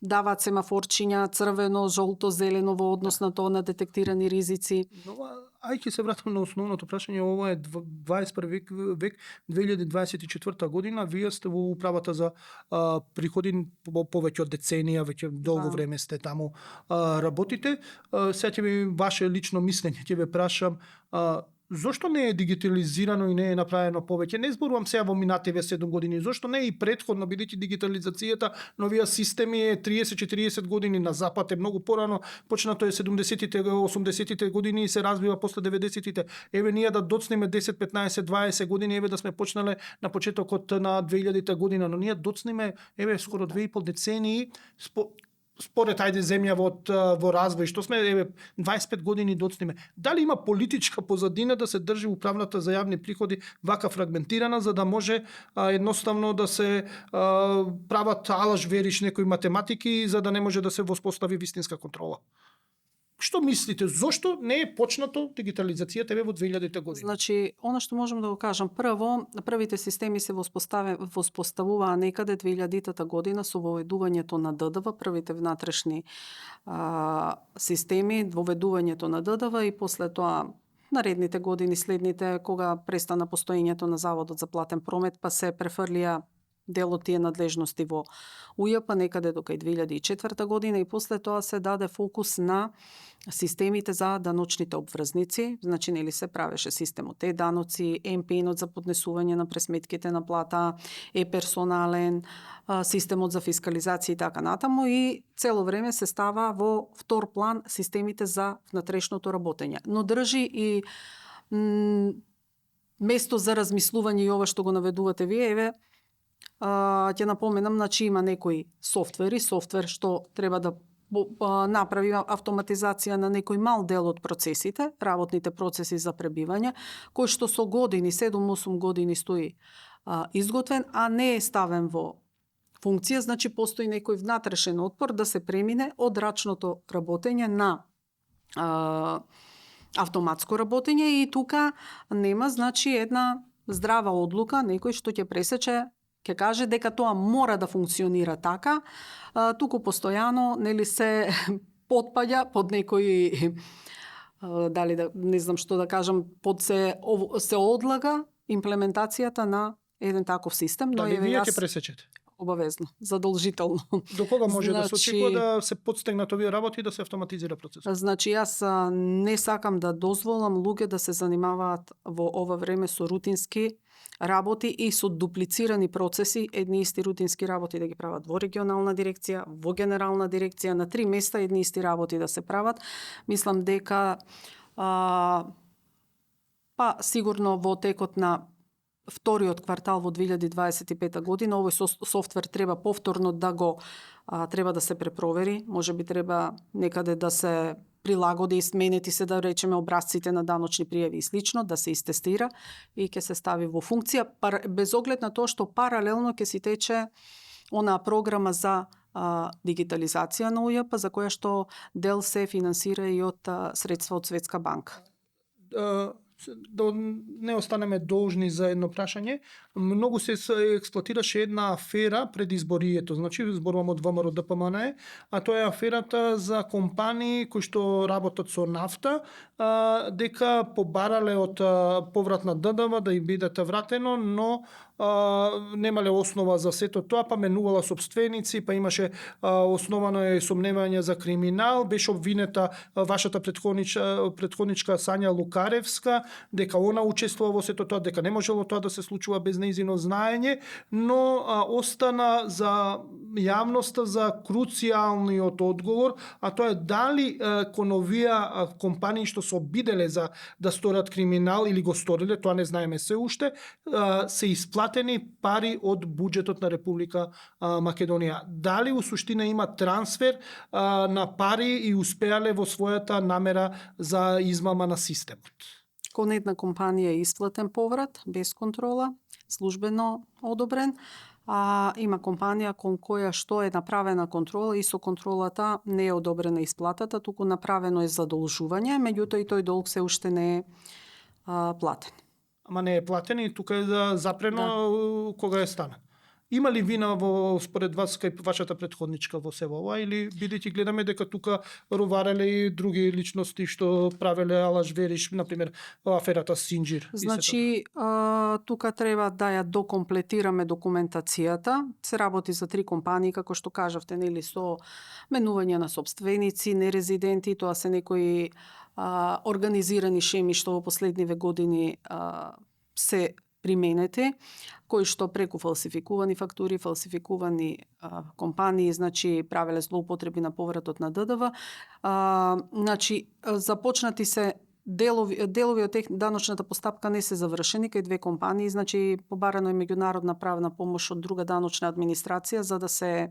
даваат семафорчиња црвено, жолто, зелено во однос на тоа на детектирани ризици. Но, ќе се вратам на основното прашање, ова е 21 век 2024 година, вие сте во управата за приходи повеќе од деценија, веќе долго време сте таму работите. Сега ќе ви ваше лично мислење, ќе ве прашам, зошто не е дигитализирано и не е направено повеќе? Не зборувам сега во минативе 7 години, зошто не е и претходно, бидејќи дигитализацијата на овие системи е 30-40 години на запад, е многу порано, почнато е 70-тите, 80-тите години и се развива после 90-тите. Еве ние да доцнеме 10, 15, 20 години, еве да сме почнале на почетокот на 2000-та година, но ние доцнеме еве скоро 2,5 децении според земја во развој, што сме еве 25 години доцниме. Дали има политичка позадина да се држи управната за јавни приходи вака фрагментирана, за да може едноставно да се прават алаш вериш некои математики, за да не може да се воспостави вистинска контрола? Што мислите, зошто не е почнато дигитализацијата еве во 2000-те години? Значи, она што можам да го кажам, првите системи се воспоставуваа некаде 2000-та година со воведувањето на ДДВ, првите внатрешни системи, воведувањето на ДДВ и после тоа наредните години следните, кога престана постоењето на Заводот за платен промет, па се префрлија дел од тие надлежности во УЈП некаде до кај 2004 година и после тоа се даде фокус на системите за даночните обврзници, значи нели се правеше системот даноци, МПН-от за поднесување на пресметките на плата, персонален, системот за фискализација и така натаму и цело време се става во втор план системите за внатрешното работење. Но држи и место за размислување и ова што го наведувате вие, еве ќе напоменам, значи има некои софтвер што треба да направи автоматизација на некој мал дел од процесите, работните процеси за пребивање, кој што со години, 7-8 години стои изготвен, а не е ставен во функција, значи постои некој внатрешен отпор да се премине од рачното работење на автоматско работење и тука нема, значи, една здрава одлука, некој што ќе пресече, ќе каже дека тоа мора да функционира така, туку постојано нели се потпаѓа под некои дали да не знам што да кажам, се одлага имплементацијата на еден таков систем, но дали вие ќе пресечете? Обавезно, задолжително. До кога може да се очекува да се подстегнат овие работи и да се автоматизира процесот? Значи јас не сакам да дозволам луѓе да се занимаваат во ова време со рутински работи и со дуплицирани процеси, едни исти рутински работи да ги прават во регионална дирекција, во генерална дирекција, на 3 места едни исти работи да се прават. Мислам дека сигурно во текот на вториот квартал во 2025 година овој софтвер треба повторно треба да се препровери, можеби треба некаде да се прилагоди и сменети се, да речеме, образците на даночни пријави и слично, да се истестира и ќе се стави во функција, без оглед на тоа што паралелно ќе си тече онаа програма за дигитализација на УЈП, за која што дел се финансира и од средства од Светска банка. Да не останеме должни за едно прашање, многу се експлоатираше една афера пред изборието, значи зборувам од ВМРО ДПМН, а тоа е аферата за компании кои што работат со нафта, дека побарале од поврат на ДДВ да им биде вратено, но немале основа за сето тоа, па менувала собственици, па имаше основано сомневање за криминал, беше обвинета вашата претходничка Сања Лукаревска, дека она учествува во сето тоа, дека не можело тоа да се случува без нејзино знаење, но остана за јавноста за круцијалниот одговор, а тоа е дали кон овие компании што се обиделе за да сторат криминал или го сториле, тоа не знаеме се уште, се исплатени пари од буџетот на Република Македонија. Дали у суштина има трансфер на пари и успеале во својата намера за измама на системот? Кон една компанија е исплатен поврат, без контрола, службено одобрен, а има компанија кон која што е направена контрола и со контролата не е одобрена исплатата, туку направено е задолжување, меѓутоа и тој долг се уште не е платен. Ама не е платен и тука е запрено кога е стана. Има ли вина во според вас кај вашата претходничка во сево ова или бидејќи гледаме дека тука ровареле и други личности што правеле алаш вериш, на пример, аферата Синџир и се така? Значи, тука треба да ја докомплетираме документацијата. Се работи за 3 компании, како што кажавте, нели, со менување на собственици, нерезиденти, тоа се некои организирани шеми што во последниве години се применети, кои што преку фалсификувани фактури, фалсификувани компании, значи правеле злоупотреби на повратот на ДДВ. Значи, започнати се делови од даночната постапка не се завршени кај 2 компании, значи побарано е меѓународна правна помош од друга даночна администрација за да се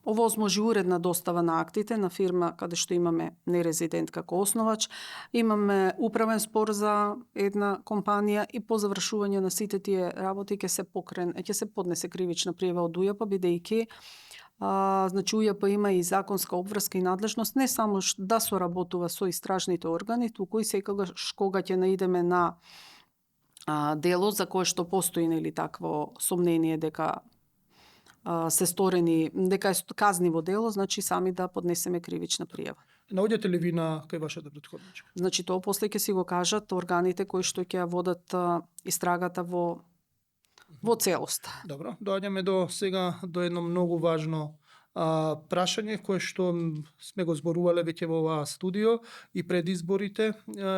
овозможи уредна достава на актите на фирма каде што имаме нерезидент како основач. Имаме управен спор за една компанија и по завршување на сите тие работи ќе се поднесе кривична пријава од УЈП, бидејќи значи УЈП има и законска обврска и надлежност не само да соработува со истражните органи, туку и секогаш кога ќе наидеме на дело за кое што постои нели такво сомнение дека се сторени, дека е казниво дело, значи сами да поднесеме кривична пријава. Наоѓате ли вина кај вашата претходничка? Значи тоа после ќе си го кажат органите кои што ќе ја водат истрагата во целост. Добро, доаѓаме до сега до едно многу важно прашање кое што сме го зборувале веќе во оваа студио и пред изборите,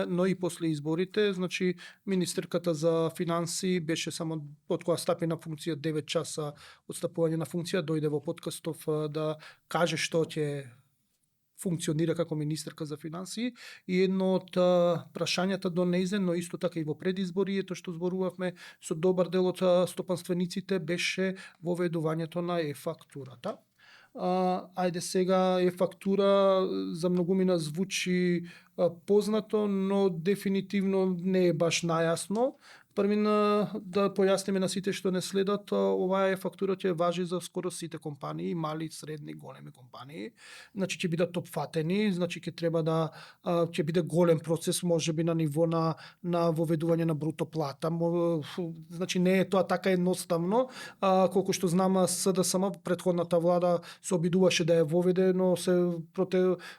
но и после изборите. Значи, министерката за финансии беше само од кога стапи на функција 9 часа отстапување на функција, дојде во подкастов да каже што ќе функционира како министерка за финансии и едно од прашањата до нејзе, но исто така и во предизборието што зборувавме со добар дел од стопанствениците беше воведувањето на е-фактурата. Ајде сега е-фактура за многумина звучи познато, но дефинитивно не е баш најасно. Првин да појасниме на сите што не следат, оваа е-фактура ќе важи за скоро сите компании, мали, средни, големи компании. Значи ќе бидат опфатени, значи ќе треба да ќе биде голем процес, можеби на ниво на воведување на бруто плата. Значи не е тоа така едноставно, колку што знам СДСМ претходната влада се обидуваше да ја воведе, но се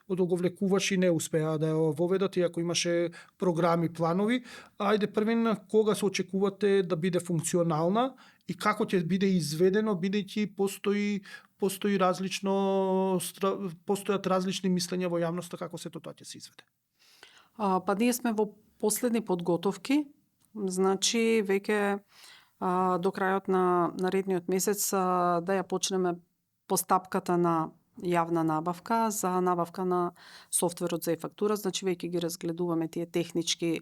одоговлекуваше и не успеа да ја воведат, иако имаше програми, планови. Ајде првин кога се очекувате да биде функционална и како ќе биде изведено, бидејќи постојат различни мислења во јавноста како сето тоа ќе се изведе? Па ние сме во последни подготовки, значи веќе до крајот на наредниот месец да ја почнеме постапката на јавна набавка за набавка на софтверот за е-фактура, значи веќе ги разгледуваме тие технички,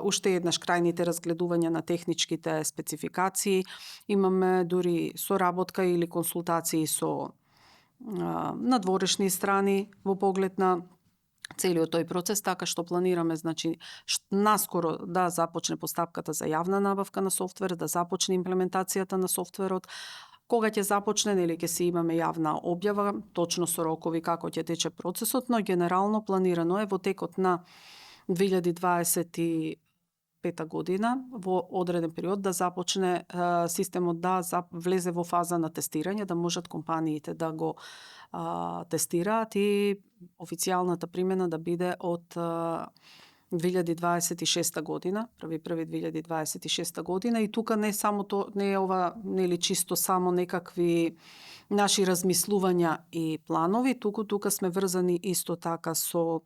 уште еднаш крајните разгледувања на техничките спецификации, имаме дури соработка или консултации со надворешни страни во поглед на целиот тој процес, така што планираме, значи, наскоро да започне постапката за јавна набавка на софтвер, да започне имплементацијата на софтверот. Кога ќе започне, нели ќе си имаме јавна објава, точно со рокови како ќе тече процесот, но генерално планирано е во текот на 2025 година во одреден период да започне системот да влезе во фаза на тестирање, да можат компаниите да го тестираат и официјалната примена да биде од 2026 година, 1.1.2026 година, и тука не само не е ова нели чисто само некакви наши размислувања и планови, тука сме врзани исто така со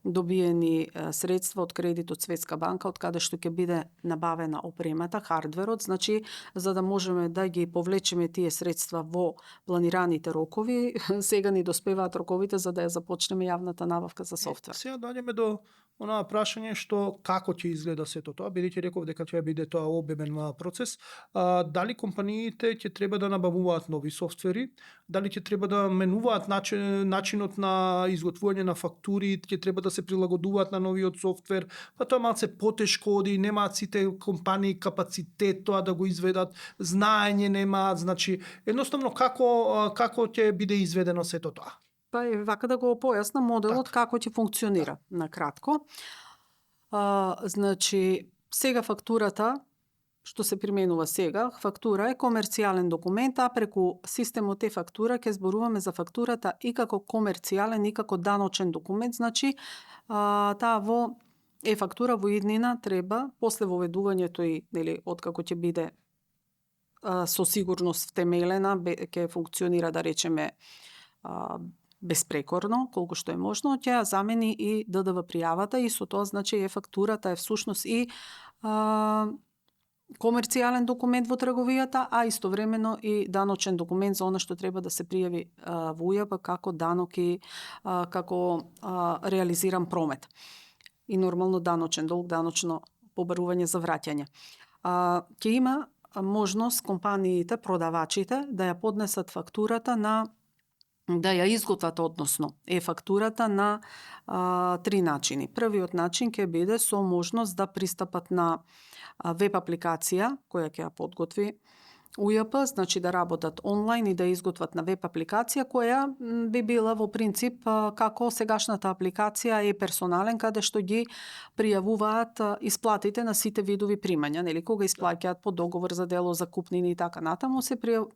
добиени средства од кредит од Светска банка, од каде што ќе биде набавена опремата, хардверот, значи за да можеме да ги повлечеме тие средства во планираните рокови, сега ни доспеваат роковите за да ја започнеме јавната набавка за софтвер. Сега доаѓаме до онаа прашање што како ќе изгледа сето тоа, бидејќи реков дека ќе биде тоа обемен процес. Дали компаниите ќе треба да набавуваат нови софтвери, дали ќе треба да менуваат начинот на изготвување на фактури, ќе треба да се прилагодуваат на новиот софтвер, па тоа малце потешко оди, немаат сите компании капацитет тоа да го изведат, знаење немаат, значи едноставно како ќе биде изведено сето тоа? Па е вака да го појасна моделот како ќе функционира на кратко. Значи сега фактурата што се применува сега, фактура е комерцијален документ, а преку системот е-фактура ќе зборуваме за фактурата и како комерцијален и како даночен документ, значи таа во е-фактура во иднина треба после воведувањето и нели откако ќе биде со сигурност втемелена, ќе функционира да речеме безпрекорно, колку што е можно, ќе ја замени и ДДВ пријавата и со тоа значи е-фактурата е всушност и комерцијален документ во трговијата, а истовремено и даночен документ за она што треба да се пријави во УЈП како данок и како реализиран промет. И нормално даночен долг, даночно побарување за враќање. Ќе има можност компаниите, продавачите да ја поднесат фактурата да ја изготват, односно е-фактурата на 3 начини. Првиот начин ќе биде со можност да пристапат на веб апликација која ќе ја подготви УЈП, значи да работат онлайн и да изготват на веб апликација која би била во принцип како сегашната апликација е персонален, каде што ги пријавуваат исплатите на сите видови примања, нели кога исплаќаат по договор за дело, за купнини и така натаму, се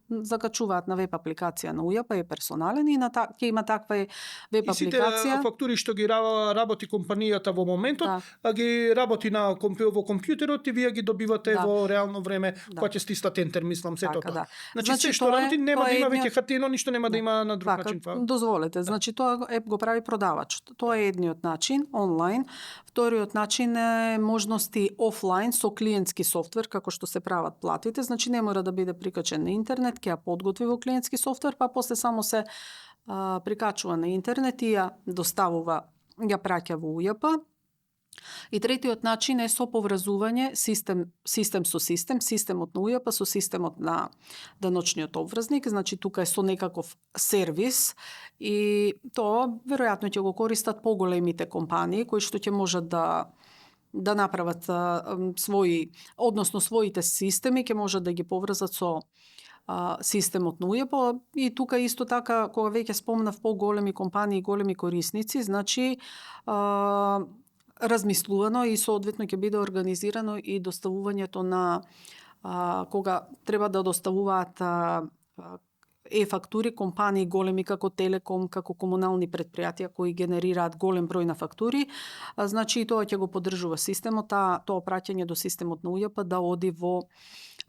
закачуваат на веб апликација на УЈП е персонален и ќе има таква веб апликација. И сите фактури што ги работи компанијата во моментот, ги работи во компјутерот и вие ги добивате во реално време кога ќе стиснат ентер, мислам сето тоа. Значи се што работи нема да има веќе хартиено, ништо нема да има на друг начин. Дозволете, значи тоа го прави продавачот. Тоа е едниот начин, онлайн. Вториот начин е можности офлайн со клиентски софтвер, како што се прават платите, значи не мора да биде прикачен на интернет, ќе ја подготви во клиентски софтвер, па после само се прикачува на интернет и ја доставува, ја праќа во УЈП. И третиот начин е со поврзување систем со систем, системот на УЈП со системот на даночниот обврзник, значи тука е со некаков сервис и тоа веројатно ќе го користат поголемите компании кои што ќе можат да направат своите системи, ќе можат да ги поврзат со системот на УЈП и тука исто така кога веќе спомнав поголеми компании и големи корисници, значи размислувано и соодветно ќе биде организирано и доставувањето на кога треба да доставуваат е-фактури компании големи како Телеком, како комунални претпријатија кои генерираат голем број на фактури, значи и тоа ќе го поддржува системот, тоа праќање до системот на УЈП да оди во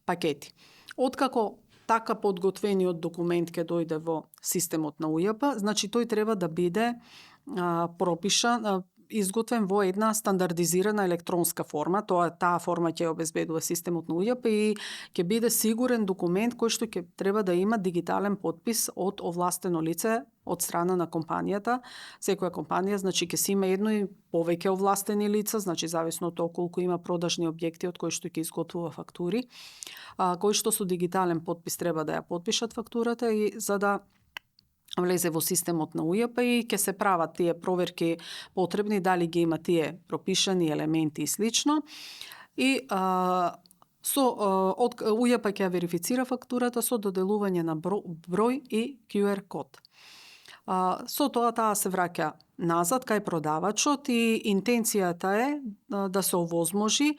пакети. Откако така подготвениот документ ќе дојде во системот на УЈП, значи тој треба да биде пропишан, изготвен во една стандардизирана електронска форма. Таа форма ќе обезбедува системот на УЈП и ќе биде сигурен документ кој што ќе треба да има дигитален потпис од овластено лице од страна на компанијата. Секоја компанија значи ќе си има едно и повеќе овластени лица, значи зависно од тоа колку има продажни објекти од кои што ќе изготвува фактури, кои што со дигитален потпис треба да ја потпишат фактурата и за да влезе во системот на УЈП и ќе се прават тие проверки потребни, дали ги има тие пропишани елементи и слично. И УЈП ќе ја верифицира фактурата со доделување на број и QR код. Со тоа таа се враќа назад кај продавачот и интенцијата е да се овозможи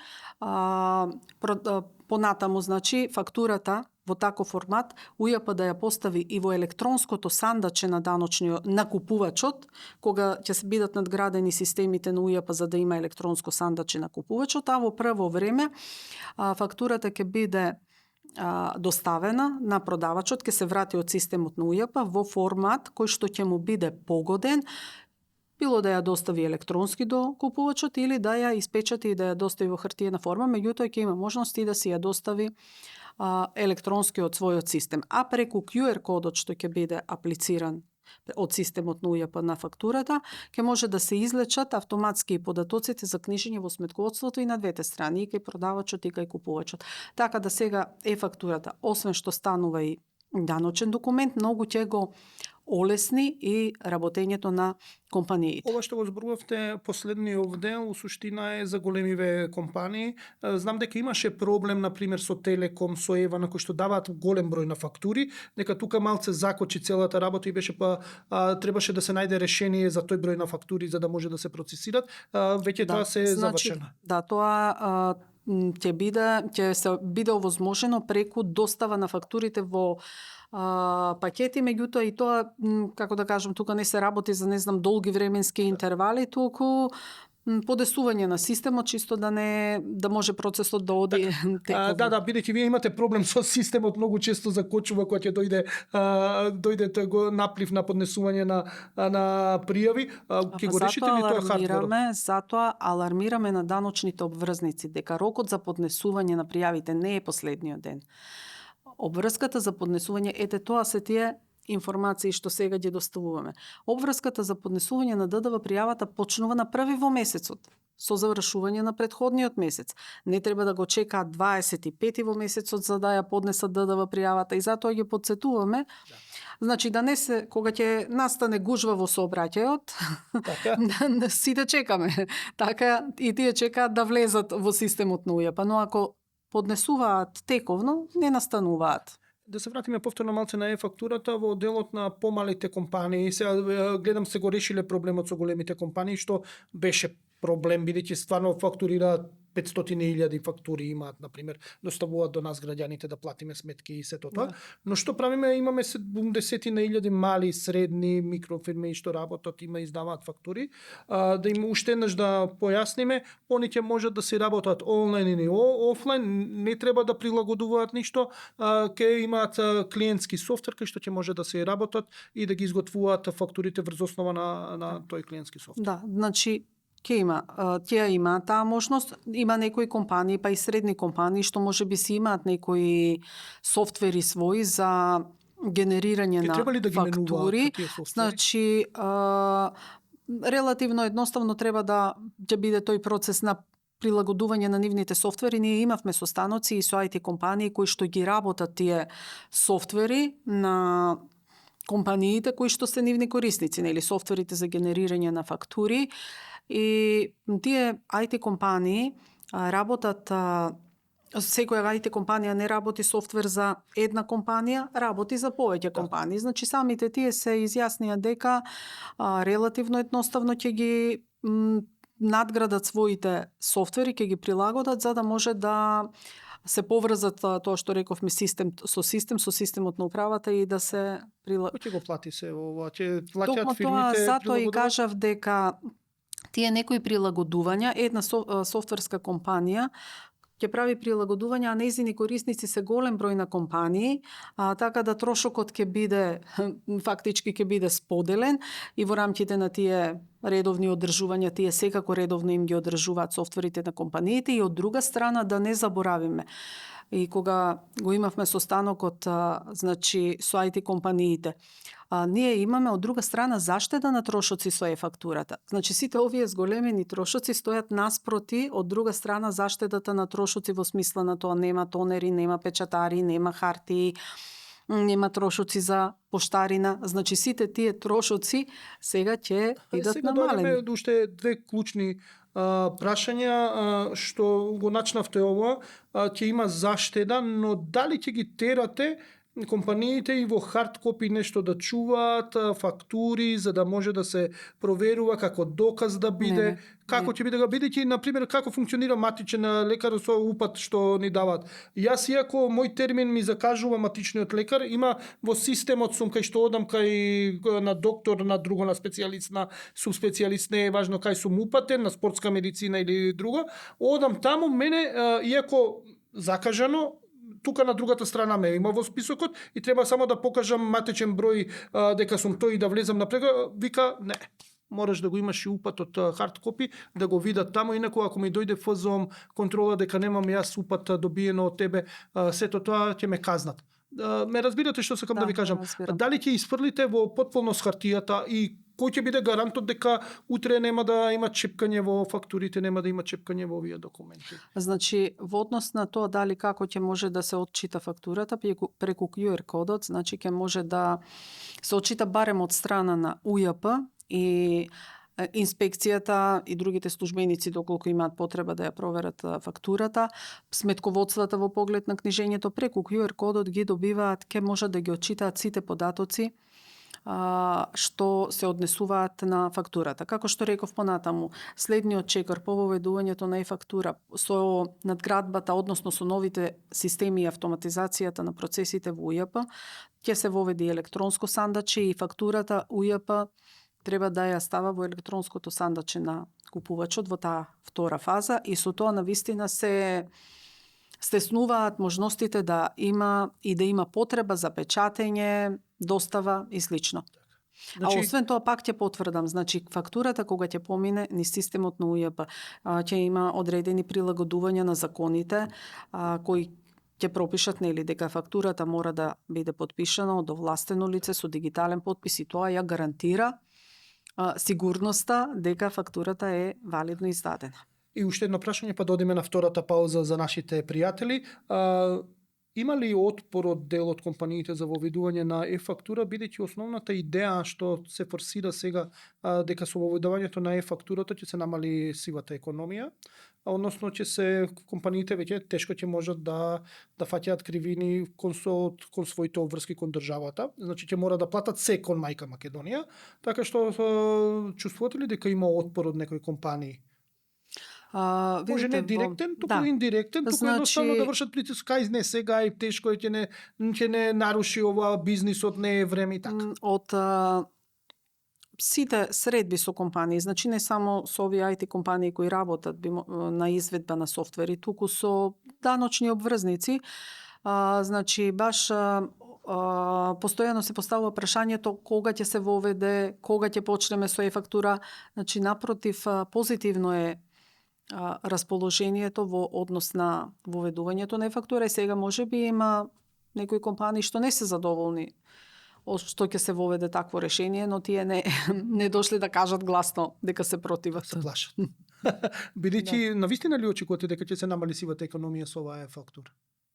понатаму, значи фактурата во таков формат УЈП да ја постави и во електронското сандаче на купувачот, кога ќе се бидат надградени системите на УЈП за да има електронско сандаче на купувачот, а во прво време фактурата ќе биде доставена на продавачот, ќе се врати од системот на УЈП во формат кој што ќе му биде погоден, било да ја достави електронски до купувачот или да ја испечати и да ја достави во хартиена форма, меѓутоа ќе има можност и да си ја достави електронски од својот систем. А преку QR кодот што ќе биде аплициран од системот на УЈП на фактурата, ќе може да се излечат автоматски податоците за книжење во сметководството и на двете страни, и кај продавачот и кај купувачот. Така да сега е-фактурата, освен што станува и даночен документ, многу ќе го олесни и работењето на компаниите. Ова што го зборувавте последниот дел, у суштина е за големиве компании. Знам дека имаше проблем, например, со Телеком, со Ева, на кои што даваат голем број на фактури, дека тука малце закочи целата работа и беше требаше да се најде решение за тој број на фактури за да може да се процесират. Веќе тоа се завршено. Да, тоа ќе се биде овозможено преку достава на фактурите во пакети, меѓутоа и тоа, како да кажам, тука не се работи за, не знам, долги временски интервали, туку подесување на системот, чисто да може процесот да оди тековно. Да, бидејќи вие имате проблем со системот, многу често закочува кога ќе дојде го наплив на поднесување на пријави, ќе го решите ли тоа хардверот? Затоа алармираме на даночните обврзници дека рокот за поднесување на пријавите не е последниот ден. Обврската за поднесување, тоа се тие информации што сега ги доставуваме. Обврската за поднесување на ДДВ пријавата почнува на први во месецот, со завршување на претходниот месец. Не треба да го чекаат 25 во месецот за да ја поднесат ДДВ пријавата, и затоа ги подсетуваме. Значи да не се, кога ќе настане гужва во сообраќајот, сите чекаме. Така и тие чекаат да влезат во системот на УЈП, но ако поднесуваат тековно, не настануваат. Да се вратиме повторно малце на е-фактурата во делот на помалите компании. Сега гледам се го решиле проблемот со големите компании, што беше проблем, бидејќи стварно фактурираат 500.000 фактури имаат, например, доставуваат до нас граѓаните да платиме сметки и сето тоа. Но што правиме? Имаме 70.000 мали, средни, микрофирми што работат, издаваат фактури. Да им уште еднаш да појасниме, они ќе можат да се работат онлайн или офлайн, не треба да прилагодуваат ништо, ќе имаат клиентски софтвер кај што ќе може да се работат и да ги изготвуваат фактурите врз основа на тој клиентски софтвер. Да, значи тие имаат таа можност. Има некои компании, па и средни компании, што може би си имаат некои софтвери своји за генерирање на фактури. Значи, релативно едноставно треба да ќе биде тој процес на прилагодување на нивните софтвери. Ние имавме состаноци и со IT компании кои што ги работат тие софтвери на компаниите кои што се нивни корисници, нели, софтверите за генерирање на фактури. И тие IT компании работат, секоја IT компанија не работи софтвер за една компанија, работи за повеќе компании. Значи самите тие се изјаснија дека релативно едноставно ќе ги надградат своите софтвери, ќе ги прилагодат за да може да се поврзат, тоа што рековме, систем со системот на управата и да се Кој ќе го плати се ова? Ќе плаќаат фирмите? Токму тоа, затоа и кажав дека тие некои прилагодувања, една софтверска компанија ќе прави прилагодувања, а нејзини корисници се голем број на компании, така да трошокот ќе биде, фактички ќе биде споделен и во рамките на тие редовни одржувања, тие секако редовно им ги одржуваат софтверите на компаниите, и од друга страна да не заборавиме. И кога го имавме состанокот, значи, со IT компаниите, ние имаме од друга страна заштеда на трошоци со е-фактурата. Значи сите овие зголемени трошоци стојат наспроти, од друга страна, заштедата на трошоци во смисла на тоа нема тонери, нема печатари, нема хартии, нема трошоци за поштарина. Значи сите тие трошоци сега ќе бидат намалени. Сега дојдеме уште две клучни прашања што го начнавте ова, ќе има заштеда, но дали ќе ги терате компаниите и во хард копи нешто да чуваат, фактури, за да може да се проверува како доказ да биде, како ќе биде, бидејќи, например, како функционира матичен лекар со упат што ни даваат. Јас, иако мој термин ми закажува матичниот лекар, има во системот сум кај што одам кај на доктор, на друго, на специјалист, на субспецијалист, не е важно кај сум упатен, на спортска медицина или друго, одам таму, мене, иако закажано, тука на другата страна ме има во списокот и треба само да покажам матичен број дека сум тој и да влезам на преглед, вика не. Мораш да го имаш и упатот хард копи, да го видат таму, инаку ако ми дојде ФЗОМ контрола дека немам јас упат добиено од тебе, сето тоа ќе ме казнат. Ме разбирате што сакам да ви кажам? Дали ќе испрлите во потполност хартијата и кој ќе биде гарантот дека утре нема да има чепкање во фактурите, нема да има чепкање во овие документи? Значи, во однос на тоа дали како ќе може да се отчита фактурата преку QR кодот, значи ќе може да се отчита барем од страна на УЈП и инспекцијата и другите службеници доколку имаат потреба да ја проверат фактурата, сметководствата во поглед на книжењето преку QR кодот ги добиваат, ќе можат да ги отчитаат сите податоци што се однесуваат на фактурата. Како што реков понатаму, следниот чекор по воведувањето на e-фактура со надградбата, односно со новите системи и автоматизацијата на процесите во УЈП, ќе се воведи електронско сандаче и фактурата УЈП треба да ја става во електронското сандаче на купувачот во таа втора фаза и со тоа навистина се стеснуваат можностите да има потреба за печатење, достава и слично. Значи, освен тоа пак ќе потврдам, значи фактурата кога ќе помине низ системот на УЈП, ќе има одредени прилагодувања на законите кои ќе пропишат нели дека фактурата мора да биде потпишана од овластено лице со дигитален потпис и тоа ја гарантира сигурноста дека фактурата е валидно издадена. и уште едно прашање, па да одиме на втората пауза за нашите пријатели. Има ли отпор од дел од компаниите за воведување на e-фактура, бидејќи основната идеја што се форсира сега дека со воведувањето на e-фактурата ќе се намали сивата економија, односно ќе се компаниите веќе тешко ќе можат да фаќаат кривини кон своите обврски кон државата, значи ќе мора да платат се кон мајка Македонија, така што чувствувате ли дека има отпор од некои компании? Може не директен, туку индиректен, туку едноставно да вршат притиск, не сега и тешко ќе не наруши ова бизнисот, не е време и така. Од сите средби со компании, значи не само со овие IT компании кои работат на изведба на софтвери, туку со даночни обврзници, значи баш постојано се поставува прашањето кога ќе се воведе, кога ќе почнеме со e-фактура, значи напротив позитивно е расположението во однос на воведувањето на e-фактура и сега можеби има некои компании што не се задоволни од што ќе се воведе такво решение, но тие не дошли да кажат гласно дека се противат. Се плашат. Бидејќи навистина ли очекувате дека ќе се намали сивата економија со оваа e-фактура?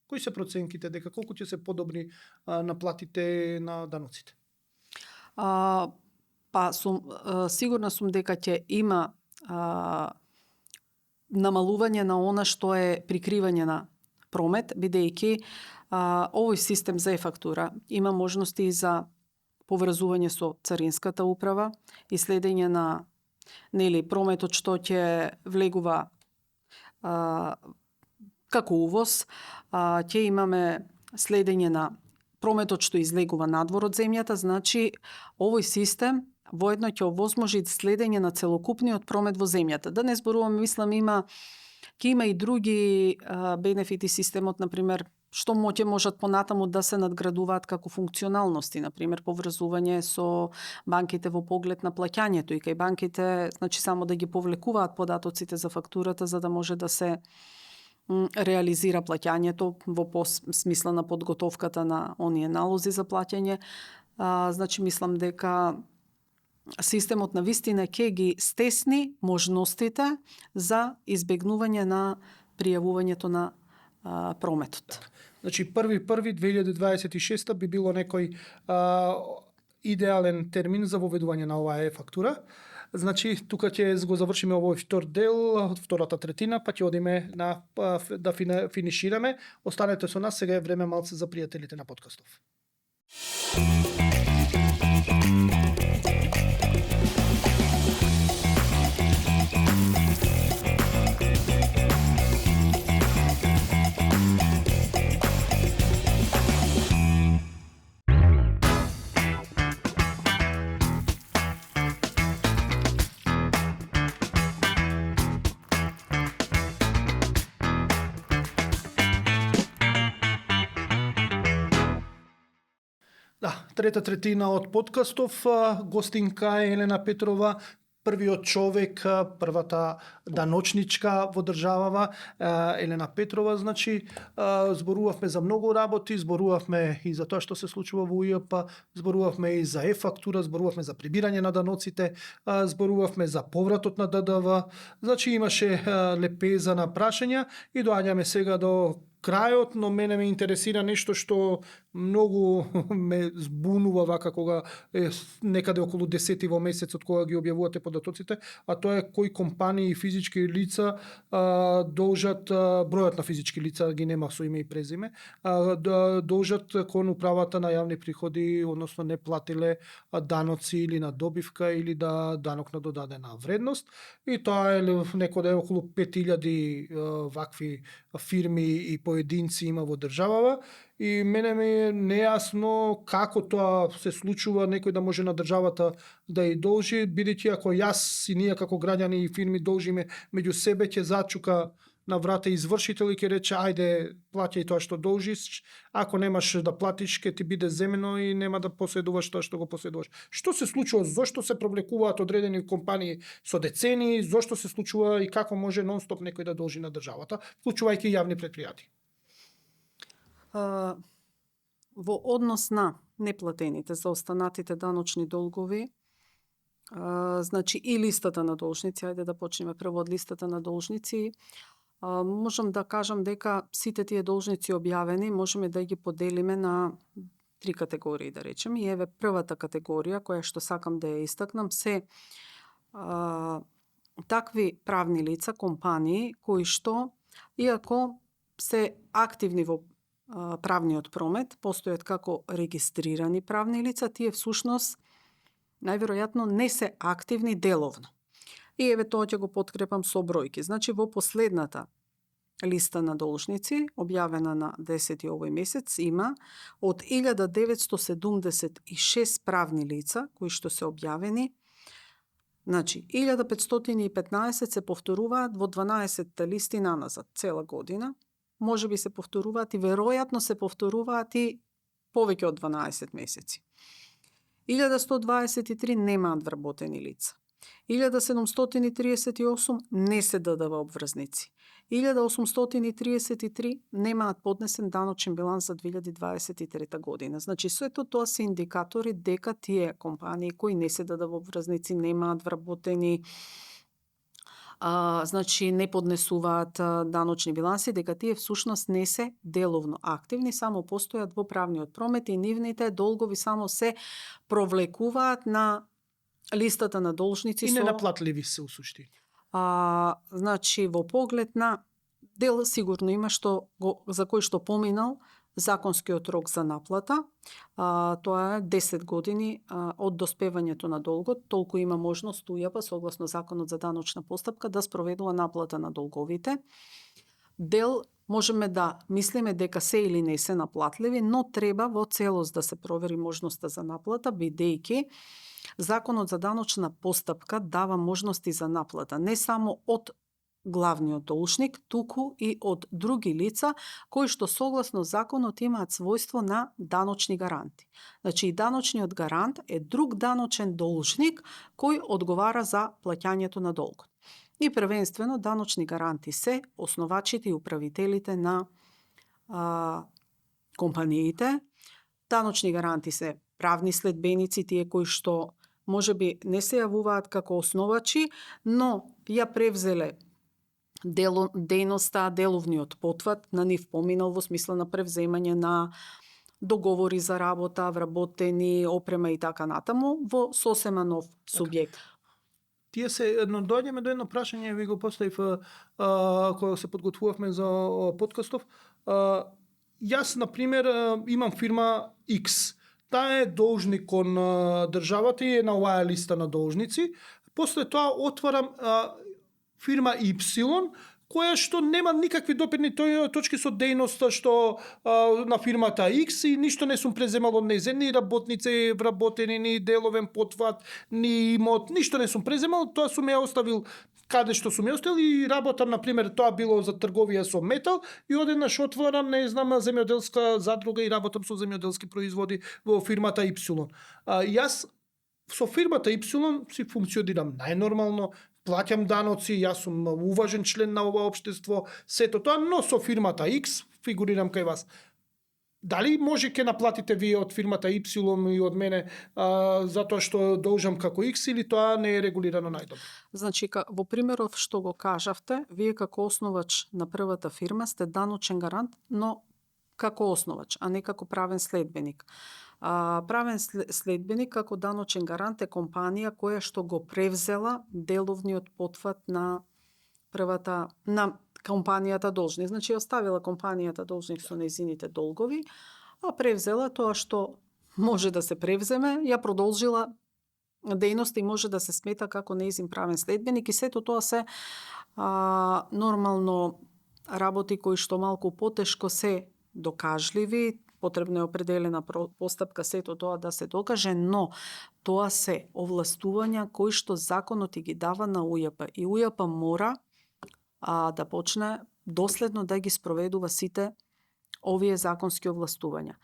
Кои се проценките дека колку ќе се подобри наплатите на даноците? Сигурна сум дека ќе има намалување на она што е прикривање на промет, бидејќи овој систем за e-фактура има можности за поврзување со царинската управа и следење на прометот што ќе влегува како увоз, ќе имаме следење на прометот што излегува надвор од земјата, значи овој систем воедно ќе овозможи следење на целокупниот промет во земјата. Да не зборувам, мислам ќе има и други бенефити системот, например, што ќе можат понатаму да се надградуваат како функционалности, например, поврзување со банките во поглед на плаќањето и кај банките, значи само да ги повлекуваат податоците за фактурата за да може да се реализира плаќањето во смисла на подготовката на оние налози за плаќање. Значи мислам дека системот на вистина ќе ги стесни можностите за избегнување на пријавувањето на прометот. Значи 1.1.2026 би било некој идеален термин за воведување на оваа e-фактура. Значи тука ќе го завршиме овој втор дел, втората третина, па ќе одиме да финишираме. Останете со нас, сега е време малце за пријателите на подкастов. Трета третина од подкастов, гостинка е Елена Петрова, првиот човек, првата даночничка во државава, Елена Петрова, значи, зборувавме за многу работи, зборувавме и за тоа што се случува во УЈП, зборувавме и за e-фактура, зборувавме за прибирање на даноците, зборувавме за повратот на ДДВ, значи имаше лепеза на прашања и доаѓаме сега до крајот, но мене ме интересира нешто што многу ме збунува вака кога е некаде околу 10 во месецот кога ги објавувате податоците, а тоа е кои компании и физички лица должат, бројот на физички лица ги нема со име и презиме, должат кон управата на јавни приходи, односно не платиле даноци или на добивка или данок на додадена вредност, и тоа е некоде околу 5000 вакви фирми и поединци има во државава, и мене ми е нејасно како тоа се случува некој да може на државата да и должи, бидејќи ако јас и ние како граѓани и фирми должиме меѓу себе, ќе зачука на врата извршител и ќе рече ајде плаќај тоа што должиш, ако немаш да платиш ќе ти биде земено и нема да поседуваш тоа што го поседуваш. Што се случува, зошто се провлекуваат одредени компании со децени, зошто се случува и како може нон-стоп некој да должи на државата, вклучувајќи јавни претпријатија? Во однос на неплатените заостанатите даночни долгови, значи и листата на должници, ајде да почнеме прво од листата на должници, можам да кажам дека сите тие должници објавени можеме да ги поделиме на 3 категории, да речем. И еве првата категорија која што сакам да ја истакнам се такви правни лица, компании кои што иако се активни во правниот промет, постојат како регистрирани правни лица, тие всушност најверојатно не се активни деловно. И еве тоа ќе го подкрепам со бројки. Значи во последната листа на должници, објавена на 10 овој месец, има од 1976 правни лица кои што се објавени. Значи 1515 се повторуваат во 12 листи наназад цела година. Може би се повторуваат и веројатно се повторуваат и повеќе од 12 месеци. 1123 немаат вработени лица. 1738 не се ДДВ обврзници. 1833 немаат поднесен даночен биланс за 2023 година. Значи, сето тоа се индикатори дека тие компании кои не се ДДВ обврзници, немаат вработени, значи не поднесуваат даночни биланси, дека тие всушност не се деловно активни, само постојат во правниот промет и нивните долгови само се провлекуваат на листата на должници и ненаплатливи се усуштини. Значи во поглед на дел сигурно има за кој што поминал законскиот рок за наплата. Тоа е 10 години од доспевањето на долгот, толку има можност УЈП согласно Законот за даночна постапка да спроведува наплата на долговите. Дел можеме да мислиме дека се или не се наплатливи, но треба во целост да се провери можноста за наплата, бидејќи Законот за даночна постапка дава можности за наплата не само од главниот должник, туку и од други лица кои што согласно законот имаат својство на даночни гаранти. Значи и даночниот гарант е друг даночен должник кој одговара за плаќањето на долгот. И првенствено даночни гаранти се основачите и управителите на компаниите. Даночни гаранти се правни следбеници, тие кои што можеби не се јавуваат како основачи, но ја превзеле дејноста, деловниот потват на нив поминал во смисла на превземање на договори за работа, вработени, опрема и така натаму во сосема нов субјект. Тие се, дојдеме до едно прашање, ви го поставив кога се подготвувавме за подкастов. Јас, например, имам фирма X. Таа е должник кон државата и е на оваа листа на должници. После тоа отварам фирма Y, која што нема никакви допирни точки со дејноста што на фирмата X и ништо не сум преземал од нејзе, ни работници вработени, ни деловен потват, ни имот, ништо не сум преземал, тоа сум ја оставил каде што сум ја оставил и работам, например, тоа било за трговија со метал и одеднаш отворам, не знам, земјоделска задруга и работам со земјоделски производи во фирмата Y. Јас со фирмата Y си функционирам најнормално, плаќам даноци, јас сум уважен член на ова општество, сето тоа, но со фирмата X, фигурирам кај вас Дали може ќе наплатите вие од фирмата Y и од мене затоа што должам како X или тоа не е регулирано најдобро? Значи, во примеров што го кажавте, вие како основач на првата фирма сте даночен гарант, но како основач, а не како правен следбеник. Правен следбеник како даночен гарант е компанија која што го превзела деловниот потфат на компанијата должник. Значи, оставила компанијата должник со нејзините долгови, а превзела тоа што може да се превземе, ја продолжила дејноста и може да се смета како нејзин правен следбеник и сето тоа се нормално работи кои што малку потешко се докажливи, потребна е определена постапка сето тоа да се докаже, но тоа се овластувања кои што законот и ги дава на УЈП. И УЈП мора да почне доследно да ги спроведува сите овие законски овластувања.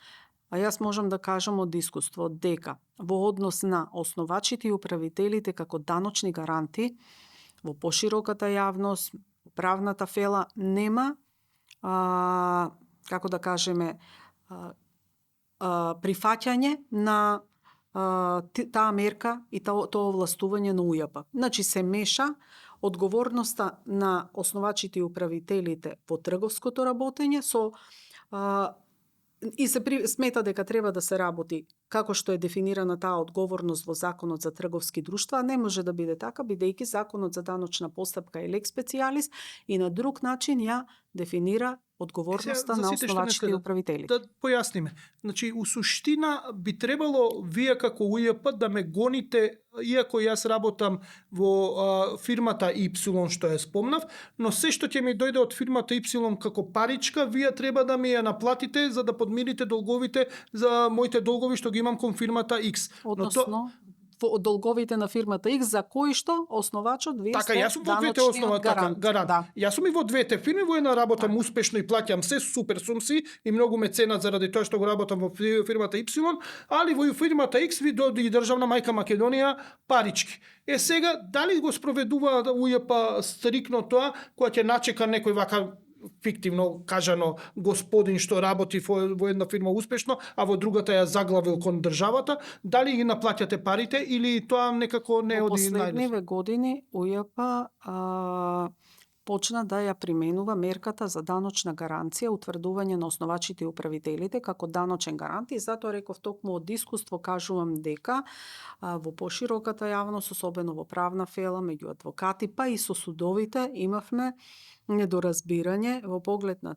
А јас можам да кажам од искуство дека во однос на основачите и управителите како даночни гаранти во пошироката јавност, правната фела нема како да кажеме прифаќање на таа мерка и тоа овластување на УЈП. Значи се меша одговорноста на основачите и управителите во трговското работење со и се смета дека треба да се работи како што е дефинирана таа одговорност во Законот за трговски друштва, а не може да биде така, бидејќи Законот за даночна постапка е лек специјалис и на друг начин ја дефинира одговорноста на основачите и управителите. Да појасниме. Значи, у суштина би требало вие како УЈП да ме гоните, иако јас работам во фирмата Y што ја спомнав, но се што ќе ми дојде од фирмата Y како паричка, вие треба да ми ја наплатите за да подмирите долговите за моите долгови што ги имам кон фирмата X. Односно, од долговите на фирмата X за кои што основачот вие така, сте јас сум во двете основа гарант. гарант. Да. Јас сум и во двете фирми, во една работам успешно и плаќам се, супер сум си и многу ме ценат заради тоа што го работам во фирмата Y, али во фирмата X ви дојде и државна мајка Македонија парички. Сега дали го спроведува УЈП стрикно тоа, кога ќе начека некој вака фиктивно кажано господин што работи во една фирма успешно, а во другата ја заглавил кон државата, дали ги наплаќате парите или тоа некако не оди најдобро? Во последниве години УЈП почна да ја применува мерката за даночна гаранција, утврдување на основачите и управителите како даночен гарант и затоа реков токму од искуство кажувам дека во пошироката јавност, особено во правна фела, меѓу адвокати, па и со судовите имавме недоразбирање во поглед на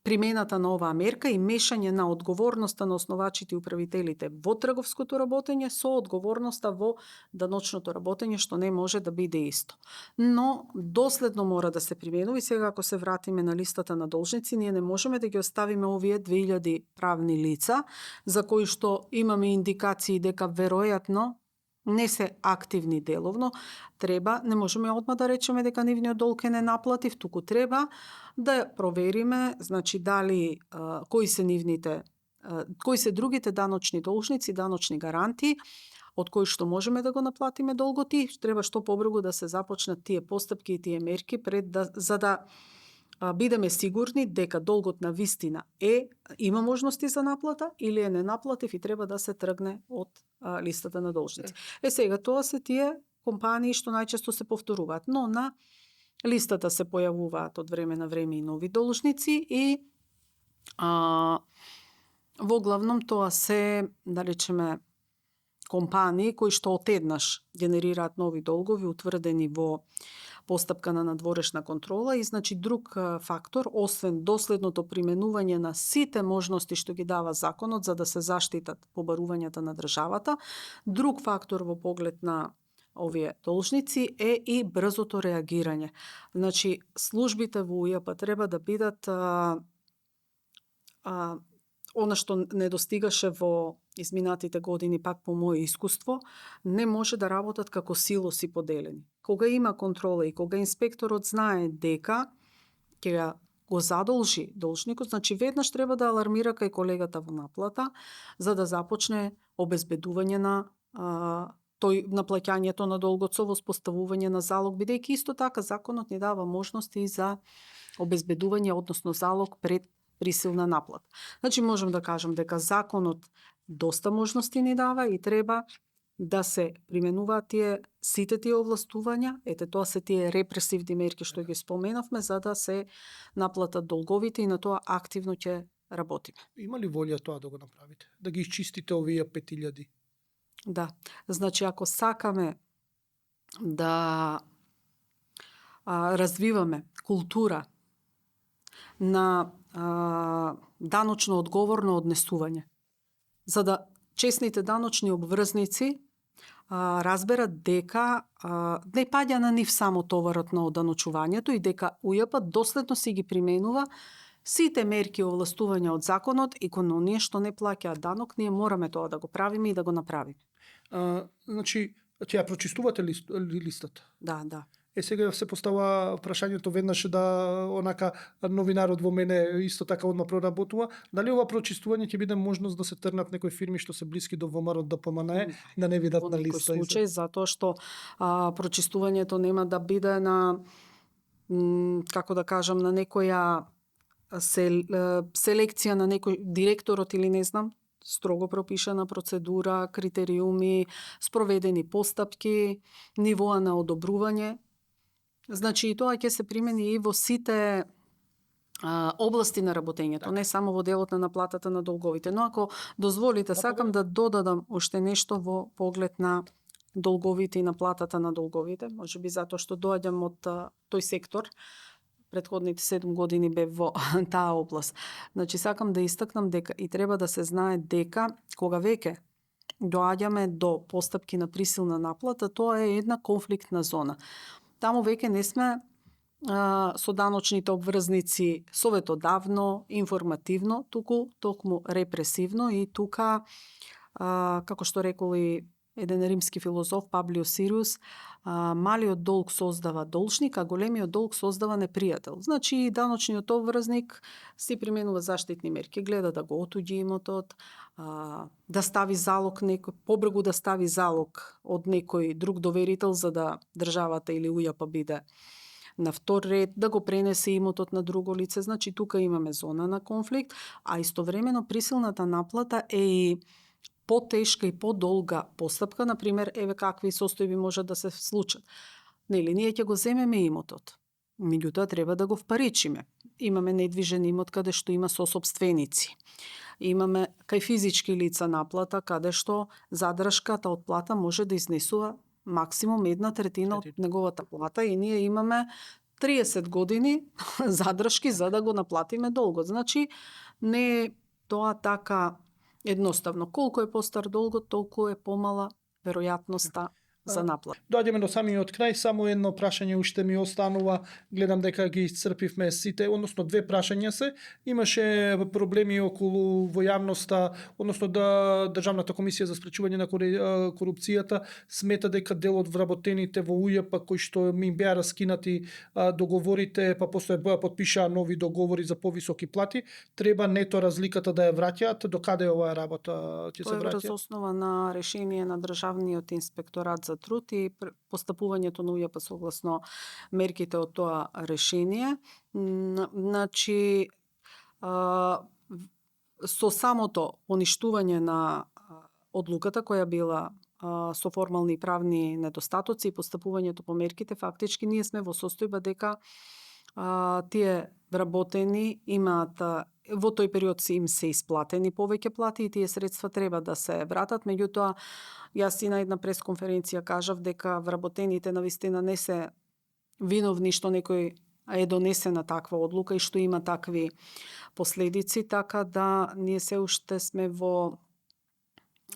примената на оваа мерка и мешање на одговорноста на основачите и управителите во трговското работење со одговорноста во даночното работење, што не може да биде исто. Но доследно мора да се применува и сега ако се вратиме на листата на должници, ние не можеме да ги оставиме овие 2000 правни лица за кои што имаме индикации дека веројатно не се активни деловно, не можеме одма да речеме дека нивниот долг е ненаплатив, туку треба да провериме, значи дали кои се нивните, кои се другите даночни должници, даночни гаранти, од кои што можеме да го наплатиме долгот и треба што побрзо да се започнат тие постапки и тие мерки за да бидеме сигурни дека долгот на вистина има можности за наплата или е ненаплатив и треба да се тргне од листата на должници. Сега тоа се тие компании што најчесто се повторуваат, но на листата се појавуваат од време на време и нови должници и во главном тоа се, да речеме, компании кои што одеднаш генерираат нови долгови утврдени во постапка на надворешна контрола и значи друг фактор, освен доследното применување на сите можности што ги дава законот за да се заштитат побарувањата на државата, друг фактор во поглед на овие должници е и брзото реагирање. Значи, службите во УЈП треба да бидат она што недостигаше во изминатите години, пак по моје искуство, не може да работат како силоси поделени. Кога има контрола и кога инспекторот знае дека ќе го задолжи должникот, значи веднаш треба да алармира кај колегата во наплата за да започне обезбедување на наплаќањето на долгот со воспоставување на залог, бидејќи исто така законот ни дава можности и за обезбедување, односно залог пред присилна наплата. Значи можам да кажам дека законот доста можности ни дава и треба да се применуваат сите тие овластувања, ете тоа се тие репресивни мерки што ги споменавме, за да се наплатат долговите и на тоа активно ќе работиме. Има ли волја тоа да го направите? Да ги изчистите овие 5000? Да, значи ако сакаме да развиваме култура на даночно одговорно однесување, за да честните даночни обврзници разберат дека не паѓа на нив само товарот на оданочувањето и дека УЈП доследно си ги применува сите мерки и овластувања од законот и кон оние што не плаќаат данок, ние мораме тоа да го правиме и да го направиме. Значи, ќе ја прочистувате листата? Да. Сега се поставува прашањето веднаш да онака новинарот во мене исто така одма проработува. Дали ова прочистување ќе биде можност да се трнат некои фирми што се блиски до ВМРО да поманае, да не видат на листа? Во некој случај, затоа што прочистувањето нема да биде на, како да кажам, на некоја селекција на некој директорот или не знам, строго пропишана процедура, критериуми, спроведени постапки, нивоа на одобрување. Значи и тоа ќе се примени и во сите области на работењето, не само во делот на наплатата на долговите. Но ако дозволите, сакам да додадам уште нешто во поглед на долговите и наплатата на долговите, можеби затоа што доаѓам од тој сектор. Претходните 7 години бев во таа област. Значи сакам да истакнам дека и треба да се знае дека кога веќе доаѓаме до постапки на присилна наплата, тоа е една конфликтна зона. Таму веќе не сме со даночните обврзници советодавно, информативно, туку токму репресивно и тука, како што рекол и еден римски филозоф Паблио Сириус, малиот долг создава должник, а големиот долг создава непријател. Значи даночниот обврзник си применува заштитни мерки, гледа да го отуѓи имотот, да стави залог некој, побргу да стави залог од некој друг доверител за да државата или УЈП биде на втор ред, да го пренесе имотот на друго лице. Значи тука имаме зона на конфликт, а истовремено присилната наплата е и потешка и подолга постапка, например, еве какви состојби може да се случат. Нели, ние ќе го земеме имотот, меѓутоа треба да го впаричиме. Имаме недвижен имот каде што има сосопственици. Имаме кај физички лица наплата каде што задршката од плата може да изнесува максимум 1/3 од неговата плата и ние имаме 30 години задршки за да го наплатиме долгот. Значи не е тоа така едноставно. Колку е постар долгот, толку е помала веројатноста за наплата. Доаѓаме до самиот крај, само едно прашање уште ми останува. Гледам дека ги исцрпивме сите, односно две прашања се. Имаше проблеми околу во јавноста, односно да Државната комисија за спречување на корупцијата смета дека дел од вработените во УЈП кои што ми беа раскинати договорите, па после боја подпишаа нови договори за повисоки плати, треба нето разликата да ја враќаат. До каде оваа работа ќе се Тоа е враќа? врз основа на решение на Државниот инспекторат за труд и постапувањето на УЈП согласно мерките од тоа решение. Значи, со самото поништување на одлуката која била со формални и правни недостатоци и постапувањето по мерките, фактички ние сме во состојба дека тие вработени имаат во тој период им се исплатени повеќе плати и тие средства треба да се вратат. Меѓутоа, јас и на една пресконференција кажав дека вработените навистина не се виновни што некој е донесена таква одлука и што има такви последици, така да ние се уште сме во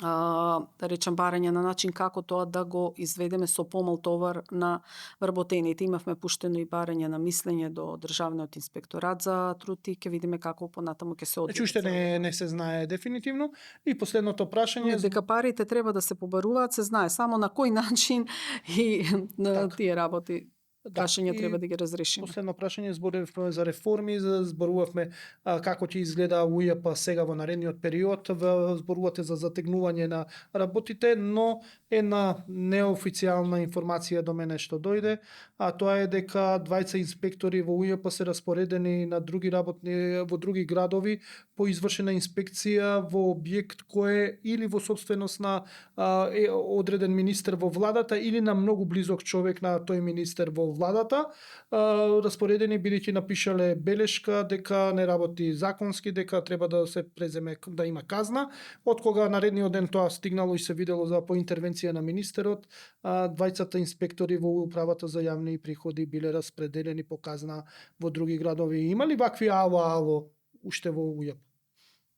да речем барање на начин како тоа да го изведеме со помал товар на вработените. Имавме пуштено и барање на мислење до Државниот инспекторат за труд и ќе видиме како понатаму ќе се одвие. Значи уште не се знае дефинитивно. И последното прашање дека парите треба да се побаруваат, се знае само на кој начин и на тие работи. прашања и треба да ги разрешиме. Последно прашање, зборувавме за реформи, зборувавме како ќе изгледа УЈП сега во наредниот период, зборувате за затегнување на работите, но една неофицијална информација до мене што дојде, а тоа е дека двајца инспектори во УЈП се распоредени на други работни во други градови по извршена инспекција во објект кој е или во собственост на одреден министер во владата или на многу близок човек на тој министер во владата, распоредени бидејќи напишале белешка дека не работи законски, дека треба да се преземе, да има казна. Од кога наредниот ден тоа стигнало и се видело за по интервенција на министерот, двајцата инспектори во управата за јавни приходи биле распределени по казна во други градови. Има ли вакви ало уште во УЈП?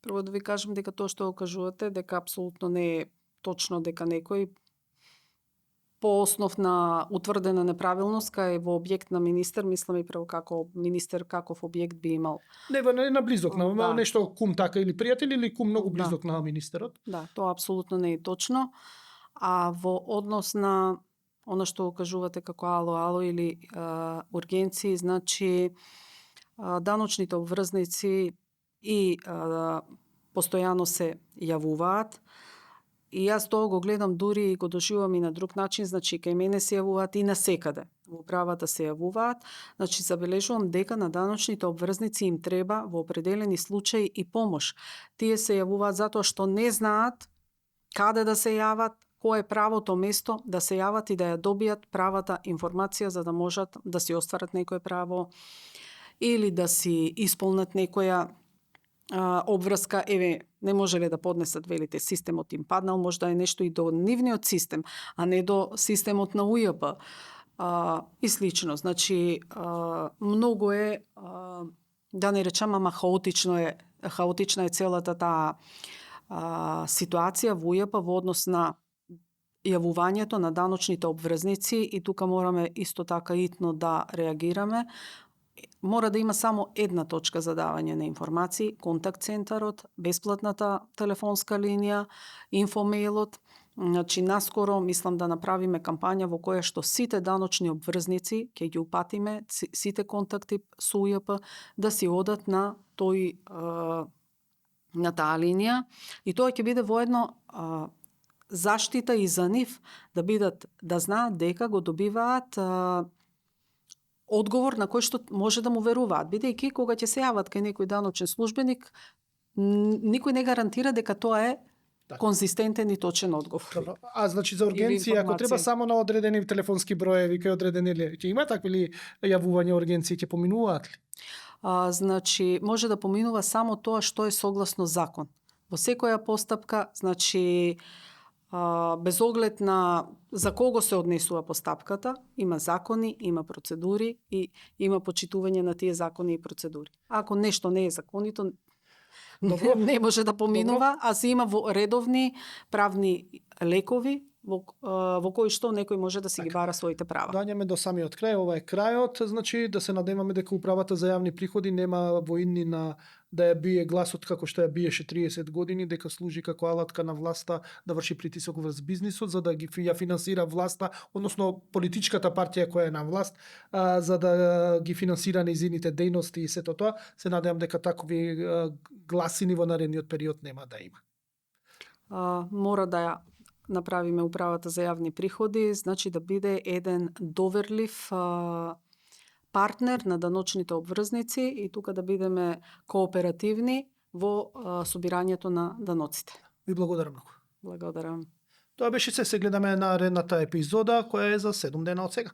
Прво да ви кажам дека тоа што го кажувате, дека апсолутно не е точно дека некој по основ на утврдена неправилност кај во објект на министер, мислам и прво како министер каков објект би имал. Не на близок, на Да. нешто кум така или пријател или кум многу Да. близок на министерот. Да, тоа апсолутно не е точно. А во однос на она што го кажувате како ало или ургенции, значи даночните обврзници и постојано се јавуваат. И јас тоа го гледам дури и го доживувам и на друг начин, значи кај мене се јавуваат и на секаде. Во управата се јавуваат, значи забележувам дека на даночните обврзници им треба во определени случаи и помош. Тие се јавуваат затоа што не знаат каде да се јават, кое е правото место да се јават и да ја добијат правата информација за да можат да си остварат некое право или да си исполнат некоја обврска, не можеле да поднесат, велите, системот им паднал, можда е нешто и до нивниот систем, а не до системот на УЈП и слично. Значи, многу е, да не речам, ама хаотична е целата таа ситуација во УЈП во однос на јавувањето на даночните обврзници и тука мораме исто така итно да реагираме. Мора да има само една точка за давање на информации, контакт центарот, бесплатната телефонска линија, инфомејлот. Значи, наскоро мислам да направиме кампања во која што сите даночни обврзници ќе ги упатиме, сите контакти со УЈП да си одат на на таа линија и тоа ќе биде воедно заштита и за нив да знаат дека го добиваат одговор на кој што може да му веруваат, бидејќи кога ќе се јават кај некој даночен службеник, никој не гарантира дека тоа е конзистентен и точен одговор. Добро. Значи за ургенција, ако треба само на одредени телефонски броеви кај одредени ќе има такви ли јавување ургенции, ќе поминуваат ли? Значи може да поминува само тоа што е согласно закон. Во секоја постапка, значи без оглед на за кого се однесува постапката, има закони, има процедури и има почитување на тие закони и процедури. Ако нешто не е законито, не може да поминува, а се има во редовни правни лекови во кои што некој може да си ги бара своите права. Доаѓаме до самиот крај, ова е крајот, значи да се надеваме дека управата за јавни приходи нема воидни на да ја бие гласот како што ја биеше 30 години, дека служи како алатка на власта да врши притисок врз бизнисот, за да ја финансира власта, односно политичката партија која е на власт, за да ги финансира низините дејности и сето тоа. Се надевам дека такви гласини во наредниот период нема да има. Мора да ја направиме управата за јавни приходи, значи да биде еден доверлив партнер на даночните обврзници и тука да бидеме кооперативни во собирањето на даноците. Ви благодарам многу. Благодарам. Тоа беше се гледаме на наредната епизода која е за 7 дена од сега.